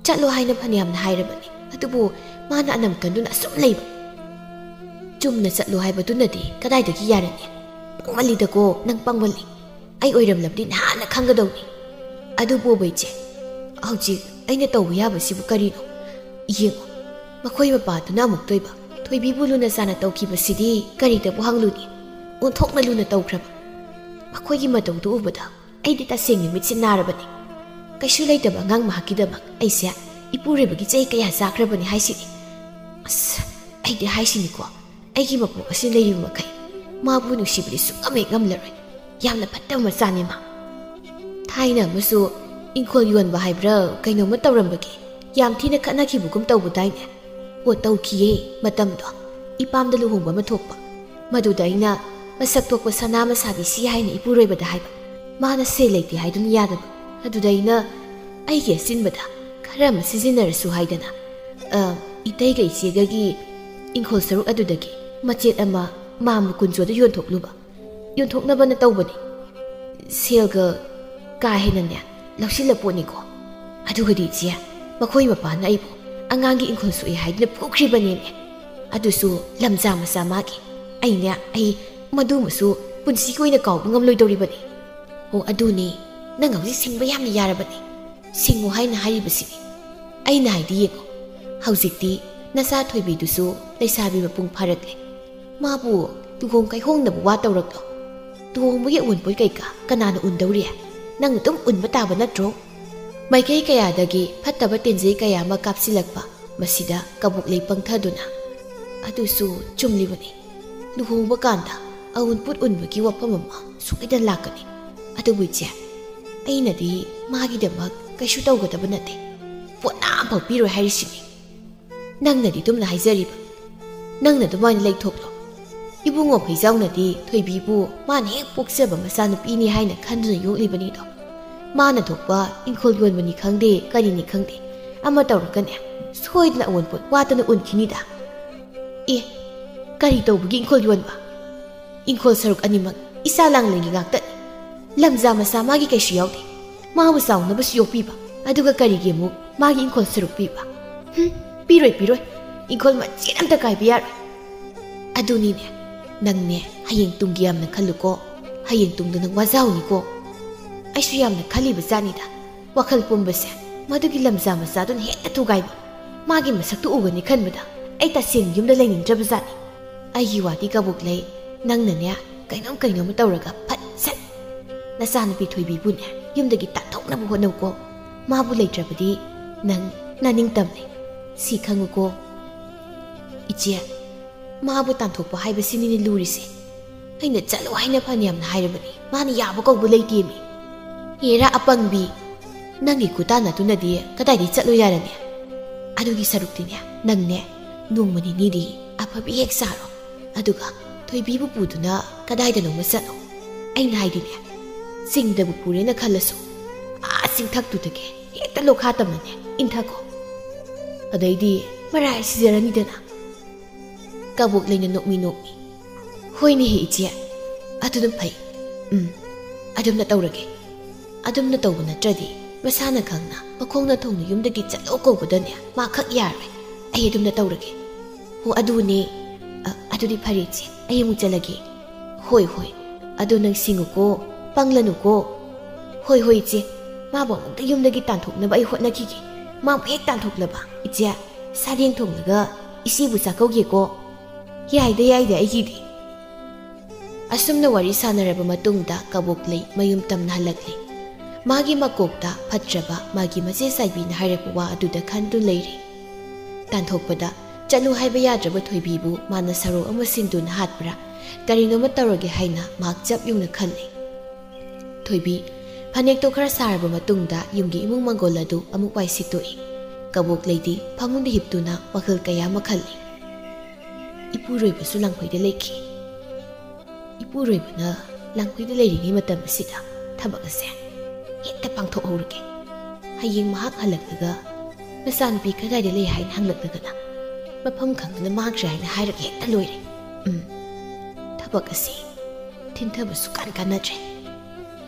ꯆꯠꯂꯣ ꯍꯥꯏꯅ ꯐꯅꯌꯥꯝꯅ ꯍꯥꯏꯔꯕꯅꯤ, ꯑꯗꯨꯕꯨ ꯃꯥꯅ ꯑꯅꯝ ꯀꯟꯗꯨꯅ ꯑꯁꯨꯝ ꯂꯩꯕ꯫" "ꯆꯨꯝꯅ ꯆꯠꯂꯣ ꯍꯥꯏꯕꯗꯨꯅꯗꯤ ꯀꯗꯥꯏꯗꯒꯤ ꯌꯥꯔꯅꯤ? ꯄꯪꯃꯜꯂꯤꯗꯀꯣ, ꯅꯪ ꯄꯪꯃꯜꯂꯤ꯫ ꯑꯩ ꯑꯣꯏꯔꯝꯂꯕꯗꯤ ꯅꯍꯥꯟꯅ ꯈꯪꯒꯗꯧꯅꯤ꯫ ꯑꯗꯨꯕꯨꯕ ꯏꯆꯦ, ꯍꯧꯖꯤꯛ ꯑꯩꯅ ꯇꯧꯕ ꯌꯥꯕꯁꯤꯕꯨ ꯀꯔꯤꯅꯣ? ꯌꯦꯡꯉꯣ, ꯃꯈꯣꯏ ꯃꯄꯥꯗꯨꯅ ꯑꯃꯨꯛꯇꯣꯏꯕ ꯊꯣꯏꯕꯤꯕꯨ ꯂꯨꯅ ꯆꯥꯅ ꯇꯧꯈꯤꯕꯁꯤꯗꯤ ꯀꯔꯤꯗꯕꯨ ꯍꯪꯂꯨꯅꯤ? ꯑꯣꯟꯊꯣꯛꯅ ꯂꯨꯅ ꯇꯧꯈ꯭ꯔꯕ꯫ ꯃꯈꯣꯏꯒꯤ ꯃꯇꯧꯗꯨ ꯎꯕꯗ ꯑꯩꯗꯤ ꯇꯁꯦꯡꯅ ꯃꯤꯠꯁꯦ ꯅꯥꯔꯕꯅꯤ꯫ ꯀꯩꯁꯨ ꯂꯩꯇꯕ ꯑꯉꯥꯡ ꯃꯍꯥꯛꯀꯤꯗꯃꯛ ꯑꯩꯁꯦ ꯏꯄꯨꯔꯣꯏꯕꯒꯤ ꯆꯩ ꯀꯌꯥ ꯆꯥꯈ꯭ꯔꯕꯅꯤ ꯍꯥꯏꯁꯤꯅꯤ꯫ ꯑꯁ, ꯑꯩꯗꯤ ꯍꯥꯏꯁꯤꯅꯤꯀꯣ, ꯑꯩꯒꯤ ꯃꯄꯣꯛ ꯑꯁꯤ ꯂꯩꯔꯤꯕ ꯃꯈꯩ ꯃꯥꯕꯨ ꯅꯨꯡꯁꯤꯕꯗꯤ ꯁꯨꯡꯉꯝ ꯍꯦꯛ ꯉꯝꯂꯔꯣꯏ꯫ ꯌꯥꯝꯅ ꯐꯠꯇꯕ ꯃꯆꯥꯅꯤ ꯃꯥ꯫ ꯊꯥꯏꯅ ꯑꯃꯁꯨ ꯏꯪꯈꯣꯜ ꯌꯣꯟꯕ ꯍꯥꯏꯕ꯭ꯔꯥ ꯀꯩꯅꯣꯝꯃ ꯇꯧꯔꯝꯕꯒꯤ ꯌꯥꯝ ꯊꯤꯅ ꯈꯠꯅꯈꯤꯕꯒꯨꯝ ꯇꯧꯕꯗꯥꯏꯅꯦ? ꯑꯣ, ꯇꯧꯈꯤꯌꯦ꯫ ꯃꯇꯝꯗꯣ ꯏꯄꯥꯝꯗ ꯂꯨꯍꯣꯡꯕ ꯑꯃ ꯊꯣꯛꯄ꯫ ꯃꯗꯨꯗ ꯑꯩꯅ ꯃꯁꯛ ꯊꯣꯛꯄ ꯁꯅꯥ ꯃꯁꯥꯕꯤ ꯁꯤ ꯍꯥꯏꯅ ꯏꯄꯨꯔꯣꯏꯕꯗ ꯍꯥꯏꯕ꯫ ꯃꯥꯅ ꯁꯦꯜ ꯂꯩꯇꯦ ꯍꯥꯏꯗꯨꯅ ꯌꯥꯗꯕ꯫ ꯑꯗꯨꯗ ꯑꯩꯅ ꯑꯩꯒꯤ ꯑꯆꯤꯟꯕꯗ ꯈꯔ ꯑꯃ ꯁꯤꯖꯤꯟꯅꯔꯁꯨ ꯍꯥꯏꯗꯅ, ꯑ, ꯏꯇꯩꯒ ꯏꯆꯦꯒꯒꯤ ꯏꯪꯈꯣꯜ ꯁꯔꯨꯛ ꯑꯗꯨꯗꯒꯤ ꯃꯆꯦꯠ ꯑꯃ ꯃꯥꯝꯃ ꯀꯨꯟꯖꯣꯗ ꯌꯣꯟꯊꯣꯛꯂꯨꯕ꯫ ꯌꯣꯟꯊꯣꯛꯅꯕꯅ ꯇꯧꯕꯅꯤ꯫ ꯁꯦꯜꯒ ꯀꯥ ꯍꯦꯟꯅꯅꯦ ꯂꯧꯁꯤꯜꯂ ꯄꯣꯠꯅꯤꯀꯣ꯫ ꯑꯗꯨꯒꯗꯤ ꯏꯆꯦ, ꯃꯈꯣꯏ ꯃꯄꯥꯅ ꯑꯩꯕꯨ ꯑꯉꯥꯡꯒꯤ ꯏꯪꯈꯣꯜ ꯁꯣꯛꯏ ꯍꯥꯏꯗꯨꯅ ꯐꯨꯈ꯭ꯔꯤꯕꯅꯦꯃꯦ꯫ ꯑꯗꯨꯁꯨ ꯂꯝꯖꯥ ꯃꯆꯥ ꯃꯥꯒꯤ꯫ ꯑꯩꯅꯦ, ꯑꯩ ꯃꯗꯨꯃꯁꯨ ꯄꯨꯟꯁꯤꯒꯤ ꯑꯣꯏꯅ ꯀꯥꯎꯕ ꯉꯝꯂꯣꯏꯗꯧꯔꯤꯕꯅꯤ꯫ ꯑꯣ, ꯑꯗꯨꯅꯤ, ꯅꯪ ꯍꯧꯖꯤꯛ ꯁꯤꯡꯕ ꯌꯥꯝꯅ ꯌꯥꯔꯕꯅꯤ꯫ ꯁꯤꯡꯉꯨ ꯍꯥꯏꯅ ꯍꯥꯏꯔꯤꯕꯁꯤꯅꯤ꯫ ꯑꯩꯅ ꯍꯥꯏꯗꯤ ꯌꯦꯡꯉꯨ, ꯍꯧꯖꯤꯛꯇꯤ ꯅꯆꯥ ꯊꯣꯏꯕꯤꯗꯨꯁꯨ ꯂꯩꯁꯥꯕꯤ ꯃꯄꯨꯡ ꯐꯥꯔꯛꯂꯦ꯫ ꯃꯥꯕꯨ ꯂꯨꯍꯣꯡ ꯀꯩꯍꯣꯡꯅꯕ ꯋꯥ ꯇꯧꯔꯛꯂꯣ꯫ ꯂꯨꯍꯣꯡꯕꯒꯤ ꯑꯑꯣꯟꯄꯣꯠ ꯀꯩꯀꯥ ꯀꯅꯥꯅ ꯎꯟꯗꯧꯔꯤ? ꯅꯪ ꯑꯗꯨꯝ ꯎꯟꯕ ꯇꯥꯕ ꯅꯠꯇ꯭ꯔꯣ? ꯃꯥꯏꯀꯩ ꯀꯌꯥꯗꯒꯤ ꯐꯠꯇꯕ ꯇꯦꯟꯖꯩ ꯀꯌꯥ ꯑꯃ ꯀꯥꯞꯁꯤꯜꯂꯛꯄ, ꯃꯁꯤꯗ ꯀꯕꯣꯛ ꯂꯩ ꯄꯪꯊꯗꯨꯅ꯫ ꯑꯗꯨꯁꯨ ꯆꯨꯝꯂꯤꯕꯅꯤ꯫ ꯂꯨꯍꯣꯡꯕ ꯀꯥꯟꯗ ꯑꯎꯟꯄꯣꯠ ꯎꯟꯕꯒꯤ ꯋꯥꯐꯝ ꯑꯃ ꯁꯣꯏꯗꯅ ꯂꯥꯛꯀꯅꯤ꯫ ꯑꯗꯨꯕꯨ ꯏꯆꯦ, ꯑꯩꯅꯗꯤ ꯃꯥꯒꯤꯗꯃꯛ ꯀꯩꯁꯨ ꯇꯧꯒꯗꯕ ꯅꯠꯇꯦ꯫ ꯄꯣꯠ ꯑꯃꯐꯥꯎ ꯄꯤꯔꯣꯏ ꯍꯥꯏꯔꯤꯁꯤꯅꯤ꯫ ꯅꯪꯅꯗꯤ ꯑꯗꯨꯝꯅ ꯍꯥꯏꯖꯔꯤꯕ꯫ ꯅꯪꯅ ꯑꯗꯨꯃꯥꯏꯅ ꯂꯩꯊꯣꯛꯂꯣ꯫ ꯏꯕꯨꯡꯉꯣ ꯐꯩꯖꯥꯎꯅꯗꯤ ꯊꯣꯏꯕꯤꯕꯨ ꯃꯥꯅ ꯍꯦꯛ ꯄꯣꯛꯆꯕ ꯃꯆꯥꯅꯨꯄꯤꯅꯤ ꯍꯥꯏꯅ ꯈꯟꯗꯨꯅ ꯌꯣꯛꯂꯤꯕꯅꯤꯗꯣ꯫ ꯃꯥꯅ ꯊꯣꯛꯄ ꯏꯪꯈꯣꯜ ꯌꯣꯟꯕꯅꯤ ꯈꯪꯗꯦ, ꯀꯔꯤꯅꯤ ꯈꯪꯗꯦ, ꯑꯃ ꯇꯧꯔꯒꯅꯦ, ꯁꯣꯏꯗꯅ ꯑꯑꯣꯟꯄꯣꯠ ꯋꯥꯠꯇꯅ ꯎꯟꯈꯤꯅꯤꯗ꯫ ꯑꯦ, ꯀꯔꯤ ꯇꯧꯕꯒꯤ ꯏꯪꯈꯣꯜ ꯌꯣꯟꯕ? ꯏꯪꯈꯣꯜ ꯁꯔꯨꯛ ꯑꯅꯤꯃꯛ ꯏꯆꯥ ꯂꯥꯡꯂꯦꯟꯒꯤ ꯉꯥꯛꯇꯅꯤ꯫ ꯂꯝꯖꯥ ꯃꯆꯥ ꯃꯥꯒꯤ ꯀꯩꯁꯨ ꯌꯥꯎꯗꯦ꯫ ꯃꯥꯕꯨ ꯆꯥꯎꯅꯕꯁꯨ ꯌꯣꯛꯄꯤꯕ, ꯑꯗꯨꯒ ꯀꯔꯤꯒꯤ ꯑꯃꯨꯛ ꯃꯥꯒꯤ ꯏꯪꯈꯣꯜ ꯁꯔꯨꯛ ꯄꯤꯕ? ꯍꯨꯝ, ꯄꯤꯔꯣꯏ, ꯄꯤꯔꯣꯏ꯫ ꯏꯪꯈꯣꯜ ꯃꯆꯦꯠ ꯑꯝꯇ ꯀꯥꯏꯕ ꯌꯥꯔꯣꯏ꯫ ꯑꯗꯨꯅꯤꯅꯦ, ꯅꯪꯅꯦ ꯍꯌꯦꯡ ꯇꯨꯡꯒꯤ ꯌꯥꯝꯅ ꯈꯜꯂꯨꯀꯣ꯫ ꯍꯌꯦꯡ ꯇꯨꯡꯗ ꯅꯪ ꯋꯥꯖꯍꯧꯅꯤꯀꯣ꯫ ꯑꯩꯁꯨ ꯌꯥꯝꯅ ꯈꯜꯂꯤꯕ ꯖꯥꯠꯅꯤꯗ꯫ ꯋꯥꯈꯜ ꯄꯨꯝꯕꯁꯦ ꯃꯗꯨꯒꯤ ꯂꯝꯖꯥ ꯃꯆꯥꯗꯨꯅ ꯍꯦꯛꯇ ꯊꯨꯒꯥꯏꯕ꯫ ꯃꯥꯒꯤ ꯃꯁꯛꯇꯨ ꯎꯒꯅꯤ ꯈꯟꯕꯗ ꯑꯩ ꯇꯁꯦꯡꯅ ꯌꯨꯝꯗ ꯂꯩꯅꯤꯡꯗ꯭ꯔꯕꯖꯥꯠꯅꯤ꯫ ꯑꯩꯒꯤ ꯋꯥꯗꯤ ꯀꯕꯣꯛꯂꯩ, ꯅꯪꯅꯅꯦ ꯀꯩꯅꯣꯝ ꯀꯩꯅꯣꯝ ꯇꯧꯔꯒ ꯐꯠ ꯁꯠ ꯅꯆꯥꯅꯨꯄꯤ ꯊꯣꯏꯕꯤꯕꯨꯅꯦ ꯌꯨꯝꯗꯒꯤ ꯇꯥꯟꯊꯣꯛꯅꯕ ꯍꯣꯠꯅꯧꯀꯣ꯫ ꯃꯥꯕꯨ ꯂꯩꯇ꯭ꯔꯕꯗꯤ ꯅꯪ ꯅꯅꯤꯡꯇꯝ ꯂꯩ꯫ ꯁꯤ ꯈꯪꯉꯨꯀꯣ꯫ ꯏꯆꯦ, ꯃꯥꯕꯨ ꯇꯥꯟꯊꯣꯛꯄ ꯍꯥꯏꯕꯁꯤꯅꯤꯅꯦ ꯂꯨꯔꯤꯁꯦ꯫ ꯑꯩꯅ ꯆꯠꯂꯣ ꯍꯥꯏꯅ ꯐꯅꯌꯥꯝꯅ ꯍꯥꯏꯔꯕꯅꯤ, ꯃꯥꯅ ꯌꯥꯕ ꯀꯧꯕ ꯂꯩꯇꯦꯃꯤ꯫ ꯍꯦꯔꯥ ꯑꯄꯪꯕꯤ, ꯅꯪꯒꯤ ꯈꯨꯇꯥꯟ ꯑꯗꯨꯅꯗꯤ ꯀꯗꯥꯏꯗꯩ ꯆꯠꯂꯨ ꯌꯥꯔꯅꯤ? ꯑꯗꯨꯒꯤ ꯁꯔꯨꯛꯇꯤꯅꯦ, ꯅꯪꯅꯦ ꯅꯣꯡꯃ ꯅꯤꯅꯤꯗꯤ ꯑꯐꯕꯤ ꯍꯦꯛ ꯁꯥꯔꯣ, ꯑꯗꯨꯒ ꯊꯣꯏꯕꯤꯕꯨ ꯄꯨꯗꯨꯅ ꯀꯗꯥꯏꯗꯅꯣꯃ ꯆꯠꯂꯣ꯫ ꯑꯩꯅ ꯍꯥꯏꯗꯤꯅꯦ, ꯆꯤꯡꯗꯕꯨ ꯄꯨꯔꯦꯅ ꯈꯜꯂꯁꯨ, ꯑꯥ ꯆꯤꯡꯊꯛꯇꯨꯗꯒꯤ ꯍꯦꯛꯇ ꯂꯣꯈꯥ ꯇꯝꯅꯅꯦ ꯏꯟꯊꯈꯣ꯫ ꯑꯗꯩꯗꯤ ꯃꯔꯥꯏ ꯁꯤꯖꯔꯅꯤꯗꯅ꯫ ꯀꯕꯣꯛꯂꯩꯅ ꯅꯣꯛꯃꯤ ꯅꯣꯛꯃꯤ, "ꯍꯣꯏꯅꯦꯍꯦ ꯏꯆꯦ, ꯑꯗꯨꯅ ꯐꯩ꯫ ꯎꯝ, ꯑꯗꯨꯝꯅ ꯇꯧꯔꯒꯦ꯫ ꯑꯗꯨꯝꯅ ꯇꯧꯕ ꯅꯠꯇ꯭ꯔꯗꯤ ꯃꯁꯥꯅ ꯈꯪꯅ ꯃꯈꯣꯡꯅ ꯊꯣꯡꯅ ꯌꯨꯝꯗꯒꯤ ꯆꯠꯂꯣ ꯀꯧꯕꯗꯅꯦ ꯃꯥ ꯈꯛ ꯌꯥꯔꯣꯏ꯫ ꯑꯩ ꯑꯗꯨꯝꯅ ꯇꯧꯔꯒꯦ꯫" "ꯍꯣ, ꯑꯗꯨꯅꯦ꯫ ꯑ, ꯑꯗꯨꯗꯤ ꯐꯔꯦ ꯏꯆꯦ, ꯑꯩ ꯑꯃꯨꯛ ꯆꯠꯂꯒꯦ꯫" "ꯍꯣꯏ, ꯍꯣꯏ꯫ ꯑꯗꯣ ꯅꯪ ꯁꯤꯡꯉꯨꯀꯣ, ꯄꯪꯂꯅꯨꯀꯣ꯫" "ꯍꯣꯏ, ꯍꯣꯏ ꯏꯆꯦ, ꯃꯥꯕꯨ ꯑꯃꯨꯛꯇ ꯌꯨꯝꯗꯒꯤ ꯇꯥꯟꯊꯣꯛꯅꯕ ꯑꯩ ꯍꯣꯠꯅꯈꯤꯒꯦ꯫ ꯃꯥꯕꯨ ꯍꯦꯛ ꯇꯥꯟꯊꯣꯛꯂꯕ, ꯏꯆꯦ, ꯁꯥꯔꯦꯡ ꯊꯣꯡꯂꯒ ꯏꯆꯦꯕꯨ ꯆꯥꯛꯀꯧꯒꯦꯀꯣ꯫" "ꯌꯥꯏꯗ, ꯌꯥꯏꯗ ꯑꯩꯒꯤꯗꯤ꯫" ꯑꯁꯨꯝꯅ ꯋꯥꯔꯤ ꯁꯥꯟꯅꯔꯕ ꯃꯇꯨꯡꯗ ꯀꯕꯣꯛꯂꯩ ꯃꯌꯨꯝ ꯇꯝꯅ ꯍꯜꯂꯛꯂꯦ꯫ ꯃꯥꯒꯤ ꯃꯀꯣꯛꯇ ꯐꯠꯇ꯭ꯔꯕ ꯃꯥꯒꯤ ꯃꯆꯦ ꯆꯥꯏꯕꯤꯅ ꯍꯥꯏꯔꯛꯄ ꯋꯥ ꯑꯗꯨꯗ ꯈꯟꯗꯨꯅ ꯂꯩꯔꯦ꯫ ꯇꯥꯟꯊꯣꯛꯄꯗ ꯆꯠꯂꯨ ꯍꯥꯏꯕ ꯌꯥꯗ꯭ꯔꯕ ꯊꯣꯏꯕꯤꯕꯨ ꯃꯥꯅ ꯁꯔꯣ ꯑꯃ ꯁꯤꯟꯗꯨꯅ ꯍꯥꯠꯄ꯭ꯔꯥ, ꯀꯔꯤꯅꯣꯃ ꯇꯧꯔꯒꯦ ꯍꯥꯏꯅ ꯃꯍꯥꯛ ꯆꯞ ꯌꯨꯡꯅ ꯈꯜꯂꯤ꯫ ꯊꯣꯏꯕꯤ, ꯐꯅꯦꯛꯇꯣ ꯈꯔ ꯁꯥꯔꯕ ꯃꯇꯨꯡꯗ ꯌꯨꯝꯒꯤ ꯏꯃꯨꯡ ꯃꯪꯒꯣꯜ ꯑꯗꯨ ꯑꯃꯨꯛ ꯋꯥꯏ ꯁꯤꯠꯇꯣꯛꯏ꯫ ꯀꯕꯣꯛꯂꯩꯗꯤ ꯐꯃꯨꯡꯗ ꯍꯤꯞꯇꯨꯅ ꯋꯥꯈꯜ ꯀꯌꯥ ꯑꯃ ꯈꯜꯂꯤ꯫ ꯏꯄꯨꯔꯣꯏꯕꯁꯨ ꯂꯥꯡꯐꯩꯗ ꯂꯩꯈꯤ꯫ ꯏꯄꯨꯔꯣꯏꯕꯅ ꯂꯥꯡꯐꯩꯗ ꯂꯩꯔꯤꯉꯩ ꯃꯇꯝ ꯑꯁꯤꯗ ꯊꯕꯛ ꯑꯁꯦ ꯍꯦꯛꯇ ꯄꯥꯡꯊꯣꯛꯍꯧꯔꯒꯦ꯫ ꯍꯌꯦꯡ ꯃꯍꯥꯛ ꯍꯜꯂꯛꯂꯒ ꯃꯆꯥꯅꯨꯄꯤ ꯀꯗꯥꯏꯗ ꯂꯩ ꯍꯥꯏꯅ ꯍꯪꯂꯛꯂꯒꯅ ꯃꯐꯝ ꯈꯪꯗꯅ ꯃꯥꯡꯈ꯭ꯔꯦ ꯍꯥꯏꯅ ꯍꯥꯏꯔꯒ ꯍꯦꯛꯇ ꯂꯣꯏꯔꯦ꯫ ꯎꯝ, ꯊꯕꯛ ꯑꯁꯤ ꯊꯤꯟꯊꯕꯁꯨ ꯀꯥꯟ ꯀꯥꯟꯅꯗ꯭ꯔꯦ꯫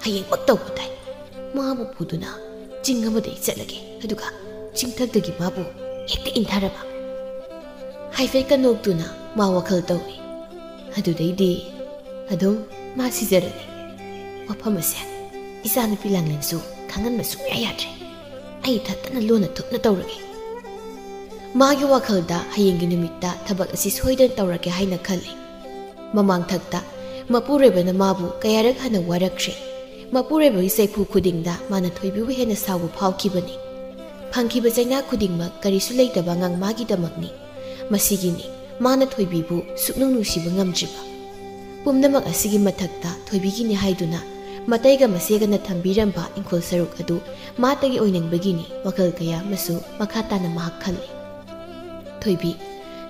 ꯍꯌꯦꯡꯃꯛ ꯇꯧꯕ ꯇꯥꯏ꯫ ꯃꯥꯕꯨ ꯄꯨꯗꯨꯅ ꯆꯤꯡ ꯑꯃꯗ ꯑꯩ ꯆꯠꯂꯒꯦ, ꯑꯗꯨꯒ ꯆꯤꯡꯊꯛꯇꯒꯤ ꯃꯥꯕꯨ ꯍꯦꯛꯇ ꯏꯟꯊꯔꯕ꯫ ꯍꯥꯏꯐꯦꯠꯀ ꯅꯣꯛꯇꯨꯅ ꯃꯥ ꯋꯥꯈꯜ ꯇꯧꯏ꯫ ꯑꯗꯨꯗꯩꯗꯤ ꯑꯗꯨꯝ ꯃꯥ ꯁꯤꯖꯔꯅꯤ꯫ ꯃꯐꯝ ꯑꯁꯦ ꯏꯆꯥꯅꯨꯄꯤ ꯂꯥꯡꯂꯦꯟꯁꯨ ꯈꯪꯍꯟꯕ ꯁꯨꯡꯌꯥ ꯌꯥꯗ꯭ꯔꯦ꯫ ꯑꯩ ꯏꯊꯟꯇꯅ ꯂꯣꯟꯅ ꯊꯨꯞꯅ ꯇꯧꯔꯒꯦ꯫ ꯃꯥꯒꯤ ꯋꯥꯈꯜꯗ ꯍꯌꯦꯡꯒꯤ ꯅꯨꯃꯤꯠꯇ ꯊꯕꯛ ꯑꯁꯤ ꯁꯣꯏꯗꯅ ꯇꯧꯔꯒꯦ ꯍꯥꯏꯅ ꯈꯜꯂꯤ꯫ ꯃꯃꯥꯡꯊꯛꯇ ꯃꯄꯨꯔꯣꯏꯕꯅ ꯃꯥꯕꯨ ꯀꯌꯥꯔꯛ ꯍꯟꯅ ꯋꯥꯔꯛꯈ꯭ꯔꯦ꯫ ꯃꯄꯨꯔꯣꯏꯕꯒꯤ ꯆꯩꯐꯨ ꯈꯨꯗꯤꯡꯗ ꯃꯥꯅ ꯊꯣꯏꯕꯤꯕꯨ ꯍꯦꯟꯅ ꯁꯥꯎꯕ ꯐꯥꯎꯈꯤꯕꯅꯤ꯫ ꯐꯪꯈꯤꯕ ꯆꯩꯅꯥ ꯈꯨꯗꯤꯡꯃꯛ ꯀꯔꯤꯁꯨ ꯂꯩꯇꯕ ꯑꯉꯥꯡ ꯃꯥꯒꯤꯗꯃꯛꯅꯤ꯫ ꯃꯁꯤꯒꯤꯅꯤ ꯃꯥꯅ ꯊꯣꯏꯕꯤꯕꯨ ꯁꯨꯛꯅꯨꯡ ꯅꯨꯡꯁꯤꯕ ꯉꯝꯗ꯭ꯔꯤꯕ꯫ ꯄꯨꯝꯅꯃꯛ ꯑꯁꯤꯒꯤ ꯃꯊꯛꯇ ꯊꯣꯏꯕꯤꯒꯤꯅꯤ ꯍꯥꯏꯗꯨꯅ ꯃꯇꯩꯒ ꯃꯆꯦꯒꯅ ꯊꯝꯕꯤꯔꯝꯕ ꯏꯪꯈꯣꯜ ꯁꯔꯨꯛ ꯑꯗꯨ ꯃꯥꯇꯒꯤ ꯑꯣꯏꯅꯤꯡꯕꯒꯤꯅꯤ ꯋꯥꯈꯜ ꯀꯌꯥ ꯑꯃꯁꯨ ꯃꯈꯥ ꯇꯥꯅ ꯃꯍꯥꯛ ꯈꯜꯂꯤ꯫ ꯊꯣꯏꯕꯤ,